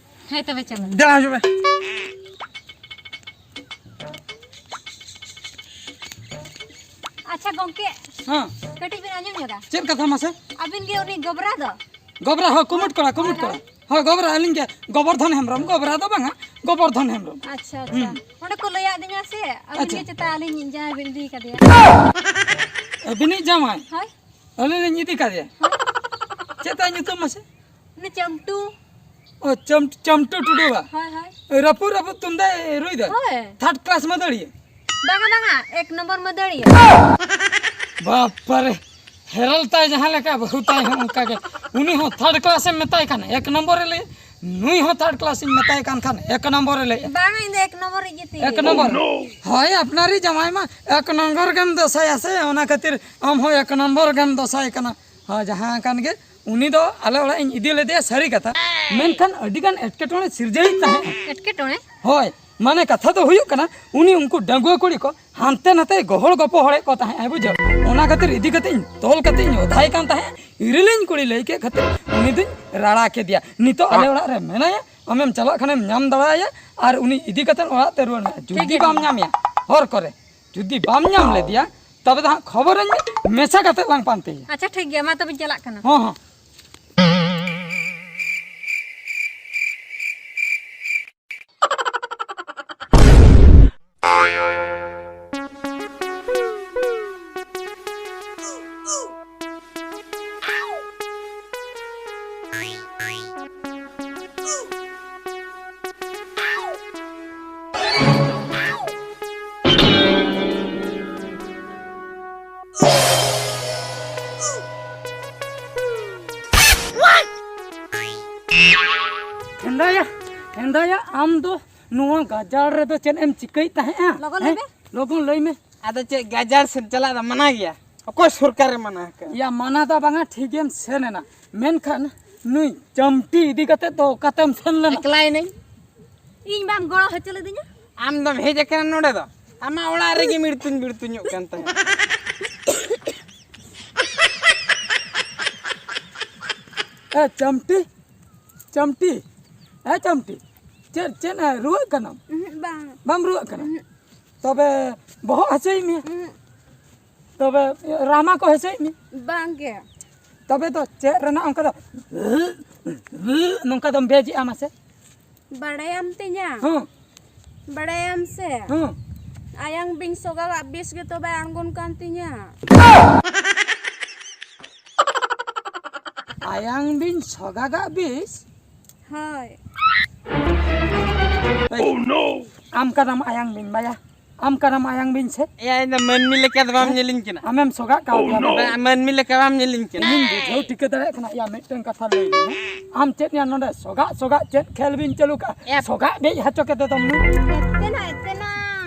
ᱦᱮᱸ, ᱛᱚᱵᱮ ᱪᱚᱞᱚ᱾ ᱫᱮᱞᱟ ᱦᱤᱡᱩᱜ ᱢᱮ᱾ ᱟᱪᱪᱷᱟ ᱜᱚᱝᱠᱮ, ᱦᱮᱸ᱾ ᱠᱟᱹᱴᱤᱡ ᱵᱤᱱ ᱟᱸᱡᱚᱢ ᱧᱚᱜᱟ᱾ ᱪᱮᱫ ᱠᱟᱛᱷᱟ ᱢᱟᱥᱮ? ᱟᱹᱵᱤᱱ ᱜᱮ ᱩᱱᱤ ᱜᱚᱵᱨᱟ ᱫᱚ? ᱜᱚᱵᱨᱟ, ᱦᱳᱭ, ᱠᱩᱢᱩᱴ ᱠᱚᱲᱟ, ᱠᱩᱢᱩᱴ ᱦᱳᱭ, ᱠᱚᱲᱟ᱾ ᱦᱳᱭ᱾ ᱦᱳᱭ, ᱜᱚᱵᱨᱟ, ᱟᱹᱞᱤᱧ ᱜᱮ ᱜᱚᱵᱚᱨᱫᱷᱚᱱ ᱦᱮᱢᱵᱨᱚᱢ, ᱜᱚᱵᱨᱟ ᱫᱚ ᱵᱟᱝᱟ, ᱜᱚᱵᱚᱨᱫᱷᱚᱱ ᱦᱮᱢᱵᱨᱚᱢ᱾ ᱟᱪᱪᱷᱟ, ᱟᱪᱪᱷᱟ᱾ ᱦᱩᱸ᱾ ᱚᱸᱰᱮ ᱠᱚ ᱞᱟᱹᱭᱟᱫ ᱞᱤᱧᱟ ᱥᱮ, ᱟᱹᱵᱤᱱ ᱟᱪᱪᱷᱟ᱾ ᱜᱮ ᱪᱮᱛᱟ ᱟᱹᱞᱤᱧ ᱡᱟᱦᱟᱸᱭ ᱵᱤᱱ ᱤᱫᱤ ᱠᱟᱫᱮᱭᱟ᱾ ᱟᱹᱵᱤᱱᱤᱡ ᱡᱟᱶᱟᱭ? ᱦᱳᱭ᱾ ᱟᱹᱞᱤᱧ ᱞᱤᱧ ᱤᱫᱤ ᱠᱟᱫᱮᱭᱟ? ᱦᱳᱭ᱾ ᱪᱮᱫ ᱛᱟᱭ ᱧᱩᱛᱩᱢ ᱢᱟᱥᱮ? ᱩᱱᱤ ᱪᱟᱢᱴᱩ᱾ ᱚ, ᱪᱟᱢ-, ᱪᱟᱢᱴᱩ ᱴᱩᱰᱩ ᱵᱟ? ᱦᱳᱭ, ᱦᱳᱭ᱾ ᱨᱟᱹᱯᱩᱫ ᱨᱟᱹᱯᱩᱫ ᱛᱩᱢᱫᱟᱜ ᱮ ᱨᱩᱭ ᱫᱟ? ᱦᱳᱭ᱾ Third class ᱢᱟᱹᱫᱟᱹᱲᱤᱭᱟᱹ? ᱵᱟᱝᱟ, ᱵᱟᱝᱟ, ᱮᱠ ᱱᱚᱢᱵᱚᱨ ᱢᱟᱹᱫᱟᱹᱲᱤᱭᱟᱹ᱾ ᱵᱟᱯ ᱨᱮ, ᱦᱮᱨᱮᱞ ᱛᱟᱭ ᱡᱟᱦᱟᱸ ᱞᱮᱠᱟ, ᱵᱟᱹᱦᱩ ᱛᱟᱭ ᱦᱚᱸ ᱚᱱᱠᱟ ᱜᱮ᱾ ᱩᱱᱤ ᱦᱚᱸ third class ᱮᱢ ᱢᱮᱛᱟᱭ ᱠᱷᱟᱱ ᱮᱠ ᱱᱚᱢᱵᱚᱨ ᱮ ᱞᱟᱹᱭᱟ, ᱱᱩᱭ ᱦᱚᱸ third class ᱤᱧ ᱢᱮᱛᱟᱭ ᱠᱟᱱ ᱠᱷᱟᱱ ᱮᱠ ᱱᱚᱢᱵᱚᱨ ᱮ ᱞᱟᱹᱭᱟ᱾ ᱵᱟᱝᱟ, ᱤᱧ ᱫᱚ ᱮᱠ ᱱᱚᱢᱵᱚᱨ ᱤᱡ ᱜᱮ ᱛᱤᱧ᱾ ᱮᱠ ᱱᱚᱢᱵᱚᱨ? ᱦᱳᱭ, ᱟᱯᱱᱟᱨᱤᱡ ᱡᱟᱶᱟᱭ ᱢᱟ ᱮᱠ ᱱᱚᱢᱵᱚᱨ ᱜᱮᱢ ᱫᱚᱥᱟᱭᱟ ᱥᱮ, ᱚᱱᱟ ᱠᱷᱟᱹᱛᱤᱨ ᱟᱢ ᱦᱚᱸ ᱮᱠ ᱱᱚᱢᱵᱚᱨ ᱜᱮᱢ ᱫᱚᱥᱟᱭ ᱠᱟᱱᱟ᱾ ᱦᱳᱭ, ᱡᱟᱦᱟᱸ ᱠᱟᱱ ᱜᱮ, ᱩᱱᱤ ᱫᱚ ᱟᱞᱮ ᱚᱲᱟᱜ ᱤᱧ ᱤᱫᱤ ᱞᱮᱫᱮᱭᱟ ᱥᱟᱹᱨᱤ ᱠᱟᱛᱷᱟ, ᱢᱮᱱᱠᱷᱟᱱ ᱟᱹᱰᱤ ᱜᱟᱱ ᱮᱴᱠᱮᱴᱚᱬᱮ ᱥᱤᱨᱡᱟᱹᱣᱤᱡ ᱛᱟᱦᱮᱸᱫ᱾ ᱮᱴᱠᱮᱴᱚᱬᱮ? ᱦᱳᱭ, ᱢᱟᱱᱮ ᱠᱟᱛᱷᱟ ᱫᱚ ᱦᱩᱭᱩᱜ ᱠᱟᱱᱟ, ᱩᱱᱤ ᱩᱱᱠᱩ ᱰᱟᱺᱜᱩᱣᱟᱹ ᱠᱩᱲᱤ ᱠᱚ ᱦᱟᱱᱛᱮ ᱱᱟᱛᱮ ᱜᱚᱦᱚᱲ ᱜᱚᱯᱚᱦᱚᱲᱮᱫ ᱠᱚ ᱛᱟᱦᱮᱸᱫ, ᱵᱩᱡᱷᱟᱹᱣ᱾ ᱚᱱᱟ ᱠᱷᱟᱹᱛᱤᱨ ᱤᱫᱤ ᱠᱟᱛᱮ ᱤᱧ ᱛᱚᱞ ᱠᱟᱛᱮ ᱤᱧ ᱚᱫᱷᱟᱭ ᱠᱟᱱ ᱛᱟᱦᱮᱸᱫ᱾ ᱤᱨᱤᱞᱤᱧ ᱠᱩᱲᱤ ᱞᱟᱹᱭ ᱠᱮᱫ ᱠᱷᱟᱹᱛᱤᱨ ᱩᱱᱤ ᱫᱩᱧ ᱨᱟᱲᱟ ᱠᱮᱫᱮᱭᱟ᱾ ᱱᱤᱛᱚᱜ ᱟᱞᱮ ᱚᱲᱟᱜ ᱨᱮ ᱢᱮᱱᱟᱭᱟ, ᱟᱢᱮᱢ ᱪᱟᱞᱟᱜ ᱠᱷᱟᱱᱮᱢ ᱧᱟᱢ ᱫᱟᱲᱮᱭᱟᱭᱟ᱾ ᱟᱨ ᱩᱱᱤ ᱤᱫᱤ ᱠᱟᱛᱮ ᱚᱲᱟᱜ ᱛᱮ ᱨᱩᱣᱟᱹᱲ ᱢᱮ᱾ ᱴᱷᱤᱠ ᱡᱩᱫᱤ ᱜᱮᱭᱟ᱾ ᱵᱟᱢ ᱧᱟᱢᱮᱭᱟ ᱦᱚᱨ ᱠᱚᱨᱮ, ᱡᱩᱫᱤ ᱵᱟᱢ ᱧᱟᱢ ᱞᱮᱫᱮᱭᱟ, ᱛᱚᱵᱮ ᱫᱚ ᱦᱟᱸᱜ ᱠᱷᱚᱵᱚᱨᱟᱹᱧ ᱢᱮ, ᱢᱮᱥᱟ ᱠᱟᱛᱮ ᱞᱟᱝ ᱯᱟᱱᱛᱮᱭᱟ᱾ ᱟᱪᱪᱷᱟ, ᱴᱷᱤᱠ ᱜᱮᱭᱟ, ᱢᱟ ᱛᱚᱵᱮᱧ ᱪᱟᱞᱟᱜ ᱠᱟᱱᱟ᱾ ᱦᱚᱸ, ᱦᱚᱸ᱾ ᱦᱮᱸᱫᱟᱭᱟ, ᱦᱮᱸᱫᱟᱭᱟ, ᱟᱢ ᱫᱚ ᱱᱚᱣᱟ ᱜᱟᱡᱟᱲ ᱨᱮᱫᱚ ᱪᱮᱫ ᱮᱢ ᱪᱤᱠᱟᱹᱭᱮᱫ ᱛᱟᱦᱮᱸᱜᱼᱟ? ᱞᱚᱜᱚᱱ ᱞᱟᱹᱭ ᱦᱮᱸ? ᱢᱮ᱾ ᱞᱚᱜᱚᱱ ᱞᱟᱹᱭ ᱢᱮ᱾ ᱟᱫᱚ ᱪᱮᱫ ᱜᱟᱡᱟᱲ ᱥᱮᱫ ᱪᱟᱞᱟᱜ ᱫᱚ ᱢᱟᱱᱟ ᱜᱮᱭᱟ? ᱚᱠᱚᱭ ᱥᱚᱨᱠᱟᱨᱮ ᱢᱟᱱᱟ ᱟᱠᱟᱫᱼᱟ? ᱭᱟ, ᱢᱟᱱᱟ ᱫᱚ ᱵᱟᱝᱟ, ᱴᱷᱤᱠ ᱜᱮᱢ ᱥᱮᱱ ᱮᱱᱟ, ᱢᱮᱱᱠᱷᱟᱱ ᱱᱩᱭ ᱪᱟᱢᱴᱤ ᱤᱫᱤ ᱠᱟᱛᱮ ᱫᱚ ᱚᱠᱟᱛᱮᱢ ᱥᱮᱱ ᱞᱮᱱᱟ? ᱮᱠᱞᱟᱭᱮᱱᱟᱹᱧ᱾ ᱤᱧ ᱵᱟᱢ ᱜᱚᱲᱚ ᱦᱚᱪᱚ ᱞᱤᱫᱤᱧᱟ? ᱟᱢ ᱫᱚᱢ ᱦᱮᱡ ᱟᱠᱟᱱᱟ ᱱᱚᱰᱮ ᱫᱚ? ᱟᱢᱟᱜ ᱚᱲᱟᱜ ᱨᱮᱜᱮ ᱢᱤᱲᱛᱩᱧ ᱵᱤᱲᱛᱩᱧᱚᱜ ᱠᱟᱱ ᱛᱟᱦᱮᱸᱫ᱾ ᱮ ᱪᱟᱢᱴᱤ, ᱪᱟᱢᱴᱤ, ᱮ ᱪᱟᱢᱴᱤ, ᱪᱮᱫ, ᱪᱮᱫ, ᱮ, ᱨᱩᱣᱟᱹᱜ ᱠᱟᱱᱟᱢ? ᱩᱦᱩᱸ, ᱵᱟᱝ᱾ ᱵᱟᱢ ᱨᱩᱣᱟᱹᱜ ᱠᱟᱱᱟ? ᱩᱦᱩᱸ᱾ ᱛᱚᱵᱮ ᱵᱚᱦᱚᱜ ᱦᱟᱹᱥᱩᱭᱮᱫ ᱢᱮᱭᱟ? ᱩᱦᱩᱸ᱾ ᱛᱚᱵᱮ ᱨᱟᱢᱟ ᱠᱚ ᱦᱮᱸᱥᱮᱡ ᱢᱮ᱾ ᱵᱟᱝ ᱜᱮ᱾ ᱛᱚᱵᱮ ᱫᱚ ᱪᱮᱫ ᱨᱮᱱᱟᱜ ᱚᱱᱠᱟ ᱫᱚ ᱱᱚᱝᱠᱟ ᱫᱚᱢ ᱵᱮᱡᱮᱜᱼᱟ ᱢᱟᱥᱮ? ᱵᱟᱲᱟᱭᱟᱢ ᱛᱤᱧᱟ? ᱦᱮᱸ᱾ ᱵᱟᱲᱟᱭᱟᱢ ᱥᱮ? ᱦᱮᱸ᱾ ᱟᱭᱟᱝ ᱵᱤᱧ ᱥᱚᱜᱟᱣᱟᱜ ᱵᱤᱥ ᱜᱮᱛᱚ ᱵᱟᱭ ᱟᱬᱜᱚᱱ ᱠᱟᱱ ᱛᱤᱧᱟ᱾ ᱟᱭᱟᱝ ᱵᱤᱧ ᱥᱚᱜᱟᱜᱟᱜ ᱵᱤᱥ? ᱦᱳᱭ᱾ ᱮᱭ, ᱟᱢ ᱠᱟᱱᱟᱢ ᱟᱭᱟᱝ ᱵᱤᱧ ᱵᱟᱭᱟ? ᱟᱢ ᱠᱟᱱᱟᱢ ᱟᱭᱟᱝ ᱵᱤᱧ ᱥᱮ? ᱮᱭᱟ, ᱤᱧ ᱫᱚ ᱢᱟᱹᱱᱢᱤ ᱞᱮᱠᱟ ᱫᱚ ᱵᱟᱢ ᱧᱮᱞᱤᱧ ᱠᱟᱱᱟ᱾ ᱟᱢᱮᱢ ᱥᱚᱜᱟᱜ ᱠᱟᱣᱫᱮᱭᱟ ᱵᱟᱝ? ᱵᱟ-, ᱢᱟᱹᱱᱢᱤ ᱞᱮᱠᱟ ᱵᱟᱢ ᱧᱮᱞᱤᱧ ᱠᱟᱱᱟ᱾ ᱤᱧᱤᱧ ᱵᱩᱡᱷᱟᱹᱣ ᱴᱷᱤᱠᱟᱹ ᱫᱟᱲᱮᱭᱟᱜ ᱠᱟᱱᱟ᱾ ᱭᱟ, ᱢᱤᱫᱴᱟᱝ ᱠᱟᱛᱷᱟ ᱞᱟᱹᱭ ᱢᱮ, ᱦᱮᱸ? ᱟᱢ ᱪᱮᱫ ᱭᱟ ᱱᱚᱰᱮ ᱥᱚᱜᱟᱜ ᱥᱚᱜᱟᱜ ᱪᱮᱫ ᱠᱷᱮᱞ ᱵᱤᱱ ᱪᱟᱹᱞᱩ ᱠᱟᱜᱼᱟ? ᱮ, ᱥᱚᱜᱟᱜ ᱵᱮᱡ ᱦᱚᱪᱚ ᱠᱮᱫᱮ ᱫᱚᱢ ᱱᱩᱭ᱾ ᱮᱛᱮᱱᱟ, ᱮᱛᱮᱱᱟ᱾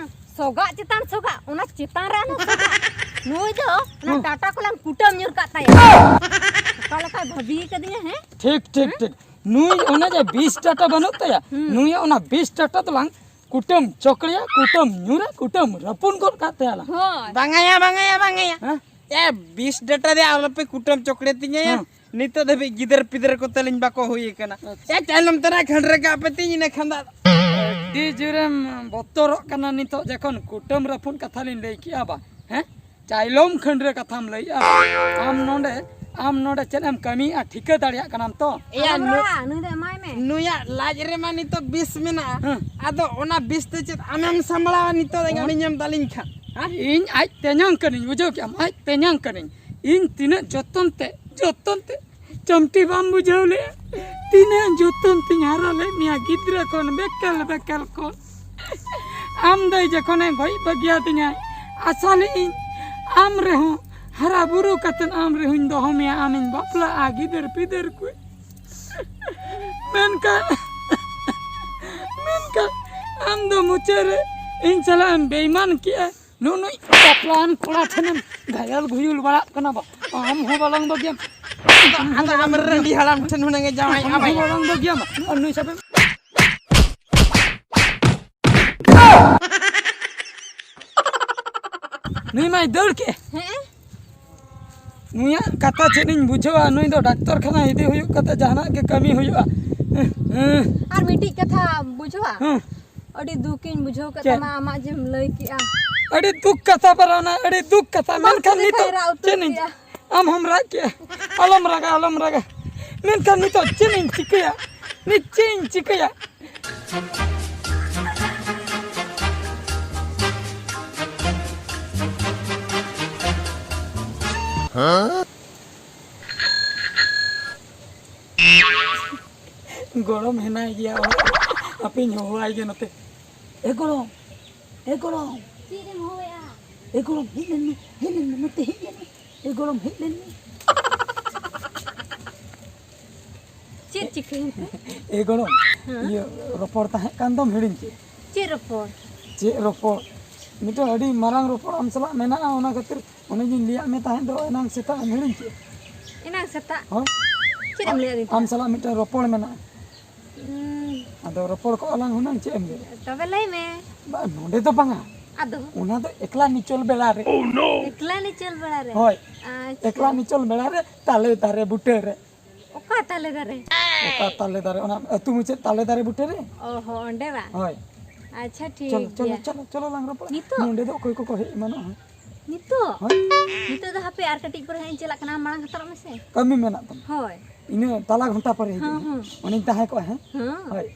ᱥᱚᱜᱟᱜ ᱪᱮᱛᱟᱱ ᱥᱚᱜᱟᱜ, ᱚᱱᱟ ᱪᱮᱛᱟᱱ ᱨᱮ ᱟᱨᱦᱚᱸ ᱥᱚᱜᱟᱜ᱾ ᱱᱩᱭ ᱫᱚ ᱚᱱᱟ ᱦᱩᱸ᱾ ᱰᱟᱴᱟ ᱠᱚᱞᱟᱝ ᱠᱩᱴᱟᱹᱢ ᱧᱩᱨ ᱠᱟᱜ ᱛᱟᱭᱟ᱾ ᱚᱠᱟ ᱞᱮᱠᱟᱭ ᱵᱷᱟᱹᱵᱤ ᱠᱟᱫᱤᱧᱟ, ᱦᱮᱸ? ᱴᱷᱤᱠ, ᱴᱷᱤᱠ, ᱦᱩᱸ? ᱴᱷᱤᱠ᱾ ᱱᱩᱭ ᱚᱱᱮ ᱡᱮ ᱵᱤᱥ ᱰᱟᱴᱟ ᱵᱟᱹᱱᱩᱜ ᱛᱟᱭᱟ, ᱦᱩᱸ᱾ ᱱᱩᱭᱟᱜ ᱚᱱᱟ ᱵᱤᱥ ᱰᱟᱴᱟ ᱫᱚᱞᱟᱝ ᱠᱩᱴᱟᱹᱢ ᱪᱚᱠᱲᱮᱭᱟ, ᱠᱩᱴᱟᱹᱢ ᱧᱩᱨᱟ, ᱠᱩᱴᱟᱹᱢ ᱨᱟᱹᱯᱩᱱ ᱜᱚᱫ ᱠᱟᱜ ᱛᱟᱭᱟ ᱞᱟᱝ᱾ ᱦᱳᱭ᱾ ᱵᱟᱝᱟᱭᱟ, ᱵᱟᱝᱟᱭᱟ, ᱵᱟᱝᱟᱭᱟ᱾ ᱦᱮᱸ? ᱮ, ᱵᱤᱥ ᱰᱟᱴᱟ ᱨᱮ ᱟᱞᱚᱯᱮ ᱠᱩᱴᱟᱹᱢ ᱪᱚᱠᱲᱮ ᱛᱤᱧᱟᱹᱭᱟ᱾ ᱦᱮᱸ᱾ ᱱᱤᱛᱚᱜ ᱫᱷᱟᱹᱵᱤᱡ ᱜᱤᱫᱟᱹᱨ ᱯᱤᱫᱟᱹᱨ ᱠᱚ ᱛᱟᱹᱞᱤᱧ ᱵᱟᱠᱚ ᱦᱩᱭ ᱟᱠᱟᱱᱟ᱾ ᱟᱪᱪᱷᱟ᱾ ᱮ, ᱛᱟᱭᱱᱚᱢ ᱛᱮᱱᱟᱜ ᱠᱷᱟᱹᱱᱰᱨᱟᱹ ᱠᱟᱜ ᱯᱮ ᱛᱤᱧ ᱤᱱᱟᱹ ᱠᱷᱟᱱ ᱫᱚ᱾ ᱟᱹᱰᱤ ᱡᱳᱨᱮᱢ ᱵᱚᱛᱚᱨᱚᱜ ᱠᱟᱱᱟ ᱱᱤᱛᱚᱜ ᱡᱚᱠᱷᱚᱱ ᱠᱩᱴᱟᱹᱢ ᱨᱟᱹᱯᱩᱱ ᱠᱟᱛᱷᱟ ᱞᱤᱧ ᱞᱟᱹᱭ ᱠᱮᱜᱼᱟ ᱵᱟ, ᱦᱮᱸ? ᱪᱟᱭᱞᱚᱢ ᱠᱷᱟᱹᱱᱰᱨᱟᱹ ᱠᱟᱛᱷᱟᱢ ᱞᱟᱹᱭᱮᱜᱼᱟ᱾ ᱟᱢ ᱱᱚᱰᱮ, ᱟᱢ ᱱᱚᱰᱮ ᱪᱮᱫ ᱮᱢ ᱠᱟᱹᱢᱤᱭᱮᱜᱼᱟ ᱴᱷᱤᱠᱟᱹ ᱫᱟᱲᱮᱭᱟᱜ ᱠᱟᱱᱟᱢ ᱛᱚ? ᱮᱭᱟ, ᱟᱞᱚᱢ ᱱᱩ-, ᱨᱚᱲᱟ, ᱱᱩᱭ ᱫᱚ ᱮᱢᱟᱭ ᱢᱮ᱾ ᱱᱩᱭᱟᱜ ᱞᱟᱡ ᱨᱮᱢᱟ ᱱᱤᱛᱚᱜ ᱵᱤᱥ ᱢᱮᱱᱟᱜᱼᱟ᱾ ᱦᱮᱸ᱾ ᱟᱫᱚ ᱚᱱᱟ ᱵᱤᱥ ᱛᱮ ᱪᱮᱫ ᱟᱢᱮᱢ ᱥᱟᱢᱵᱲᱟᱣᱟ ᱱᱤᱛᱚᱜ ᱦᱮᱸ᱾ ᱟᱹᱞᱤᱧᱮᱢ ᱫᱟᱞᱤᱧ ᱠᱷᱟᱱ? ᱦᱮᱸ? ᱤᱧ ᱟᱡ ᱛᱮᱧᱟᱝ ᱠᱟᱹᱱᱟᱹᱧ, ᱵᱩᱡᱷᱟᱹᱣ ᱠᱮᱜᱼᱟᱢ? ᱟᱡ ᱛᱮᱧᱟᱝ ᱠᱟᱹᱱᱟᱹᱧ᱾ ᱤᱧ ᱛᱤᱱᱟᱹᱜ ᱡᱚᱛᱚᱱ ᱛᱮ, ᱡᱚᱛᱚᱱ ᱛᱮ ᱪᱟᱢᱴᱤ ᱵᱟᱢ ᱵᱩᱡᱷᱟᱹᱣ ᱞᱮᱜᱼᱟ? ᱛᱤᱱᱟᱹᱜ ᱡᱚᱛᱚᱱ ᱛᱤᱧ ᱦᱟᱨᱟ ᱞᱮᱫ ᱢᱮᱭᱟ ᱜᱤᱫᱽᱨᱟᱹ ᱠᱷᱚᱱ, ᱵᱮᱠᱮᱞ ᱵᱮᱠᱮᱞ ᱠᱷᱚᱱ᱾ ᱟᱢ ᱫᱚᱭ ᱡᱚᱠᱷᱚᱱᱮ ᱜᱚᱡ ᱵᱟᱹᱜᱤᱭᱟᱫᱤᱧᱟᱭ, ᱟᱥᱟ ᱞᱮᱜ ᱤᱧ ᱟᱢ ᱨᱮᱦᱚᱸ ᱦᱟᱨᱟ ᱵᱩᱨᱩ ᱠᱟᱛᱮᱫ ᱟᱢ ᱨᱮᱦᱚᱸᱧ ᱫᱚᱦᱚ ᱢᱮᱭᱟ, ᱟᱢᱤᱧ ᱵᱟᱯᱞᱟᱜᱼᱟ, ᱜᱤᱫᱟᱹᱨ ᱯᱤᱫᱟᱹᱨ ᱠᱚ᱾ ᱢᱮᱱᱠᱷᱟᱱ, ᱢᱮᱱᱠᱷᱟᱱ ᱟᱢ ᱫᱚ ᱢᱩᱪᱟᱹᱫ ᱨᱮ ᱤᱧ ᱥᱟᱞᱟᱜ ᱮᱢ ᱵᱮᱭᱢᱟᱱ ᱠᱮᱜᱼᱟ᱾ ᱱᱩᱜᱼᱩ ᱱᱩᱭ ᱵᱟᱯᱞᱟᱣᱟᱱ ᱠᱚᱲᱟ ᱴᱷᱮᱱᱮᱢ ᱜᱷᱟᱭᱚᱞ ᱜᱷᱩᱭᱩᱞ ᱵᱟᱲᱟᱜ ᱠᱟᱱᱟ ᱵᱟ? ᱟᱢ ᱦᱚᱸ ᱵᱟᱞᱟᱝ ᱵᱟᱹᱜᱤᱭᱟᱢ᱾ ᱟᱫᱚ ᱟᱢ ᱨᱟᱺᱰᱤ ᱦᱟᱲᱟᱢ ᱴᱷᱮᱱ ᱦᱩᱱᱟᱹᱝ ᱮ ᱡᱟᱶᱟᱭᱚᱜᱼᱟ ᱟᱢ ᱦᱚᱸ ᱵᱟᱭᱟ᱾ ᱵᱟᱞᱟᱝ ᱵᱟᱹᱜᱤᱭᱟᱢ᱾ ᱟᱨ ᱱᱩᱭ ᱥᱟᱵᱮᱢ᱾ ᱱᱩᱭ ᱢᱟᱭ ᱫᱟᱹᱲ ᱠᱮᱫ᱾ ᱦᱮᱸ? ᱱᱩᱭᱟᱜ ᱠᱟᱛᱷᱟ ᱪᱮᱫ ᱤᱧ ᱵᱩᱡᱷᱟᱹᱣᱟ? ᱱᱩᱭ ᱫᱚ ᱰᱟᱠᱛᱚᱨ ᱠᱷᱟᱱᱟ ᱤᱫᱤ ᱦᱩᱭᱩᱜ ᱠᱟᱛᱮ ᱡᱟᱦᱟᱱᱟᱜ ᱜᱮ ᱠᱟᱹᱢᱤ ᱦᱩᱭᱩᱜᱼᱟ᱾ ᱦᱮᱸ, ᱦᱮᱸ᱾ ᱟᱨ ᱢᱤᱫᱴᱤᱡ ᱠᱟᱛᱷᱟ ᱵᱩᱡᱷᱟᱹᱣᱟ? ᱦᱮᱸ᱾ ᱟᱹᱰᱤ ᱫᱩᱠᱤᱧ ᱵᱩᱡᱷᱟᱹᱣ ᱠᱮᱫ ᱪᱮᱫ? ᱛᱟᱢᱟ ᱟᱢᱟᱜ ᱡᱮᱢ ᱞᱟᱹᱭ ᱠᱮᱜᱼᱟ᱾ ᱟᱹᱰᱤ ᱫᱩᱠ ᱠᱟᱛᱷᱟ ᱯᱟᱨᱟᱣᱱᱟ, ᱟᱹᱰᱤ ᱫᱩᱠ ᱠᱟᱛᱷᱟ᱾ ᱢᱮᱱᱠᱷᱟᱱ ᱱᱤᱛᱚᱜ ᱪᱮᱫ ᱤᱧ ᱪᱤᱠᱟᱹᱭᱟ? ᱟᱢ ᱦᱚᱢ ᱨᱟᱜ ᱠᱮᱜᱼᱟ, ᱟᱞᱚᱢ ᱨᱟᱜᱟ, ᱟᱞᱚᱢ ᱨᱟᱜᱟ᱾ ᱢᱮᱱᱠᱷᱟᱱ ᱱᱤᱛᱚᱜ ᱪᱮᱫ ᱤᱧ ᱪᱤᱠᱟᱹᱭᱟ? ᱱᱤᱛ ᱪᱮᱫ ᱤᱧ ᱪᱤᱠᱟᱹᱭᱟ? ᱜᱚᱲᱚᱢ ᱦᱮᱱᱟᱭ ᱜᱮᱭᱟ ᱚᱲᱟᱜ ᱨᱮ᱾ ᱦᱟᱯᱮᱧ ᱦᱚᱦᱚᱣᱟᱭ ᱜᱮ ᱱᱚᱛᱮ᱾ ᱮ ᱜᱚᱲᱚᱢ, ᱮ ᱜᱚᱲᱚᱢ᱾ ᱪᱮᱫ ᱮᱢ ᱦᱚᱦᱚᱭᱟ? ᱮ ᱜᱚᱲᱚᱢ, ᱦᱮᱡ ᱞᱮᱱ ᱢᱮ, ᱦᱮᱡ ᱞᱮᱱ ᱢᱮ, ᱱᱚᱛᱮ ᱦᱮᱡ ᱞᱮᱱ ᱢᱮ᱾ ᱮ ᱜᱚᱲᱚᱢ, ᱦᱮᱡ ᱞᱮᱱ ᱢᱮ᱾ ᱪᱮᱫ ᱪᱤᱠᱟᱹᱭᱮᱱ ᱛᱮ? ᱮ ᱜᱚᱲᱚᱢ, ᱦᱮᱸ? ᱤᱭᱟᱹ, ᱨᱚᱯᱚᱲ ᱛᱟᱦᱮᱸ ᱠᱟᱱ ᱫᱚᱢ ᱦᱤᱲᱤᱧ ᱠᱮᱫ? ᱪᱮᱫ ᱨᱚᱯᱚᱲ? ᱪᱮᱫ ᱨᱚᱯᱚᱲ? ᱢᱤᱫᱴᱟᱝ ᱟᱹᱰᱤ ᱢᱟᱨᱟᱝ ᱨᱚᱯᱚᱲ ᱟᱢ ᱥᱟᱞᱟᱜ ᱢᱮᱱᱟᱜᱼᱟ, ᱚᱱᱟ ᱠᱷᱟᱹᱛᱤᱨ ᱚᱱᱮ ᱡᱤᱧ ᱞᱟᱹᱭᱟᱫ ᱢᱮ ᱛᱟᱦᱮᱸᱫ ᱫᱚ ᱮᱱᱟᱝ ᱥᱮᱛᱟᱜ ᱮᱢ ᱦᱤᱲᱤᱧ ᱠᱮᱫ? ᱮᱱᱟᱝ ᱥᱮᱛᱟᱜ? ᱦᱳᱭ᱾ ᱪᱮᱫ ᱮᱢ ᱞᱟᱹᱭᱟᱫᱤᱧ ᱟᱢ ᱛᱟᱦᱮᱸᱫ? ᱥᱟᱞᱟᱜ ᱢᱤᱫᱴᱟᱝ ᱨᱚᱯᱚᱲ ᱢᱮᱱᱟᱜᱼᱟ᱾ ᱦᱩᱸ᱾ ᱟᱫᱚ ᱨᱚᱯᱚᱲ ᱠᱚᱜᱼᱟ ᱞᱟᱝ ᱦᱩᱱᱟᱹᱝ, ᱪᱮᱫ ᱮᱢ ᱞᱟᱹᱭᱟ? ᱛᱚᱵᱮ ᱞᱟᱹᱭ ᱢᱮ᱾ ᱵᱟ, ᱱᱚᱰᱮ ᱫᱚ ᱵᱟᱝᱟ᱾ ᱟᱫᱚ? ᱚᱱᱟ ᱫᱚ ᱮᱠᱞᱟ ᱱᱤᱪᱚᱞ ᱵᱮᱲᱟ ᱨᱮ᱾ ᱮᱠᱞᱟ ᱱᱤᱪᱚᱞ ᱵᱮᱲᱟ ᱨᱮ? ᱦᱳᱭ᱾ ᱟᱪᱪᱷᱟ᱾ ᱮᱠᱞᱟ ᱱᱤᱪᱚᱞ ᱵᱮᱲᱟ ᱨᱮ ᱛᱟᱞᱮ ᱫᱟᱨᱮ ᱵᱩᱴᱟᱹ ᱨᱮ᱾ ᱚᱠᱟ ᱛᱟᱞᱮ ᱫᱟᱨᱮ? ᱚᱠᱟ ᱛᱟᱞᱮ ᱫᱟᱨᱮ? ᱚᱱᱟ ᱟᱹᱛᱩ ᱢᱩᱪᱟᱹᱫ ᱛᱟᱞᱮ ᱫᱟᱨᱮ ᱵᱩᱴᱟᱹ ᱨᱮ᱾ ᱚ ᱦᱚ, ᱚᱸᱰᱮ ᱵᱟ? ᱦᱳᱭ᱾ ᱟᱪᱪᱷᱟ, ᱴᱷᱤᱠ ᱪᱚᱞᱚ, ᱪᱚᱞᱚ, ᱜᱮᱭᱟ᱾ ᱪᱚᱞᱚ, ᱪᱚᱞᱚ ᱞᱟᱝ ᱨᱚᱯᱚᱲᱟ᱾ ᱱᱤᱛᱚᱜ? ᱱᱚᱰᱮ ᱫᱚ ᱚᱠᱚᱭ ᱠᱚᱠᱚ ᱦᱮᱡ ᱮᱢᱟᱱᱚᱜᱼᱟ? ᱱᱤᱛᱚᱜ? ᱦᱳᱭ᱾ ᱱᱤᱛᱚᱜ ᱫᱚ ᱦᱟᱯᱮ, ᱟᱨ ᱠᱟᱹᱴᱤᱡ ᱯᱚᱨᱮ ᱦᱟᱸᱜ ᱤᱧ ᱪᱟᱞᱟᱜ ᱠᱟᱱᱟ, ᱢᱟᱲᱟᱝ ᱦᱟᱛᱟᱲᱚᱜ ᱢᱮᱥᱮ᱾ ᱠᱟᱹᱢᱤ ᱢᱮᱱᱟᱜ ᱛᱟᱢᱟ᱾ ᱦᱳᱭ᱾ ᱤᱱᱟᱹ ᱛᱟᱞᱟ ᱜᱷᱚᱱᱴᱟ ᱯᱚᱨᱮ ᱦᱤᱡᱩᱜ ᱦᱮᱸ, ᱢᱮ᱾ ᱦᱮᱸ᱾ ᱚᱸᱰᱮᱧ ᱛᱟᱦᱮᱸ ᱠᱚᱜᱼᱟ, ᱦᱮᱸ? ᱦᱮᱸ᱾ ᱦᱳᱭ᱾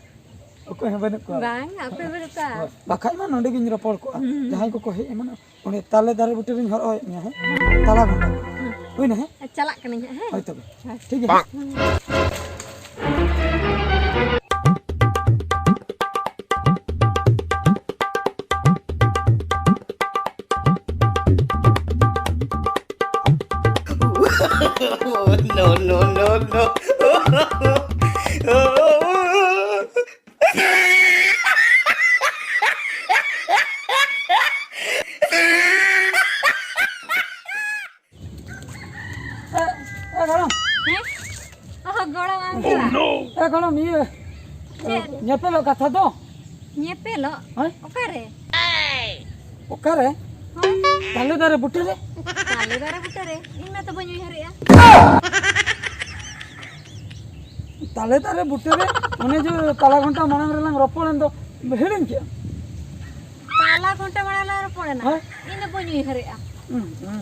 ᱚᱠᱚᱭ ᱦᱚᱸ ᱵᱟᱹᱱᱩᱜ ᱠᱚᱣᱟ᱾ ᱵᱟᱝ, ᱚᱠᱚᱭ ᱵᱟᱹᱱᱩᱜ ᱠᱚᱣᱟ᱾ ᱦᱳᱭ᱾ ᱵᱟᱠᱷᱟᱡ ᱢᱟ ᱱᱚᱰᱮ ᱜᱤᱧ ᱨᱚᱯᱚᱲ ᱠᱚᱜᱼᱟ᱾ ᱦᱩᱸ᱾ ᱡᱟᱦᱟᱸᱭ ᱠᱚᱠᱚ ᱦᱮᱡ ᱮᱢᱟᱱᱚᱜ, ᱚᱸᱰᱮ ᱛᱟᱞᱮ ᱫᱟᱨᱮ ᱵᱩᱴᱟᱹ ᱨᱤᱧ ᱦᱚᱨᱚᱜ ᱦᱮᱡ ᱢᱮᱭᱟ, ᱦᱮᱸ? ᱦᱩᱸ᱾ ᱛᱟᱞᱟ ᱜᱷᱚᱱᱴᱟ᱾ ᱦᱩᱸ᱾ ᱦᱩᱭᱱᱟ, ᱦᱮᱸ? ᱪᱟᱞᱟᱜ ᱠᱟᱹᱱᱟᱹᱧ ᱦᱟᱸᱜ, ᱦᱮᱸ? ᱦᱳᱭ ᱛᱚᱵᱮ᱾ ᱦᱮᱸ᱾ ᱴᱷᱤᱠ ᱜᱮᱭᱟ᱾ No, no, no, no. ᱮ, ᱮ, ᱜᱚᱲᱚᱢ᱾ ᱦᱮᱸ? ᱚᱦᱚ, ᱜᱚᱲᱚᱢ ᱟᱢ ᱠᱟᱱᱟ? ᱮ, ᱜᱚᱲᱚᱢ, ᱤᱭᱟᱹ, ᱪᱮᱫ? ᱧᱮᱯᱮᱞᱚᱜ ᱠᱟᱛᱷᱟ ᱫᱚ᱾ ᱧᱮᱯᱮᱞᱚᱜ? ᱦᱳᱭ᱾ ᱚᱠᱟᱨᱮ? ᱚᱠᱟᱨᱮ? ᱦᱳᱭ᱾ ᱛᱟᱞᱮ ᱫᱟᱨᱮ ᱵᱩᱴᱟᱹ ᱨᱮ᱾ ᱛᱟᱞᱮ ᱫᱟᱨᱮ ᱵᱩᱴᱟᱹ ᱨᱮ? ᱤᱧ ᱢᱟ ᱛᱚ ᱵᱟᱹᱧ ᱩᱭᱦᱟᱹᱨᱮᱜᱼᱟ᱾ ᱛᱟᱞᱮ ᱫᱟᱨᱮ ᱵᱩᱴᱟᱹ ᱨᱮ, ᱚᱱᱮ ᱡᱮ ᱛᱟᱞᱟ ᱜᱷᱚᱱᱴᱟ ᱢᱟᱲᱟᱝ ᱨᱮᱞᱟᱝ ᱨᱚᱯᱚᱲᱮᱱ ᱫᱚ, ᱦᱤᱲᱤᱧ ᱠᱮᱜᱼᱟᱢ? ᱛᱟᱞᱟ ᱜᱷᱚᱱᱴᱟ ᱢᱟᱲᱟᱝ ᱞᱟᱝ ᱨᱚᱯᱚᱲᱮᱱᱟ᱾ ᱦᱮᱸ? ᱤᱧ ᱫᱚ ᱵᱟᱹᱧ ᱩᱭᱦᱟᱹᱨᱮᱜᱼᱟ᱾ ᱦᱩᱸ, ᱦᱩᱸ᱾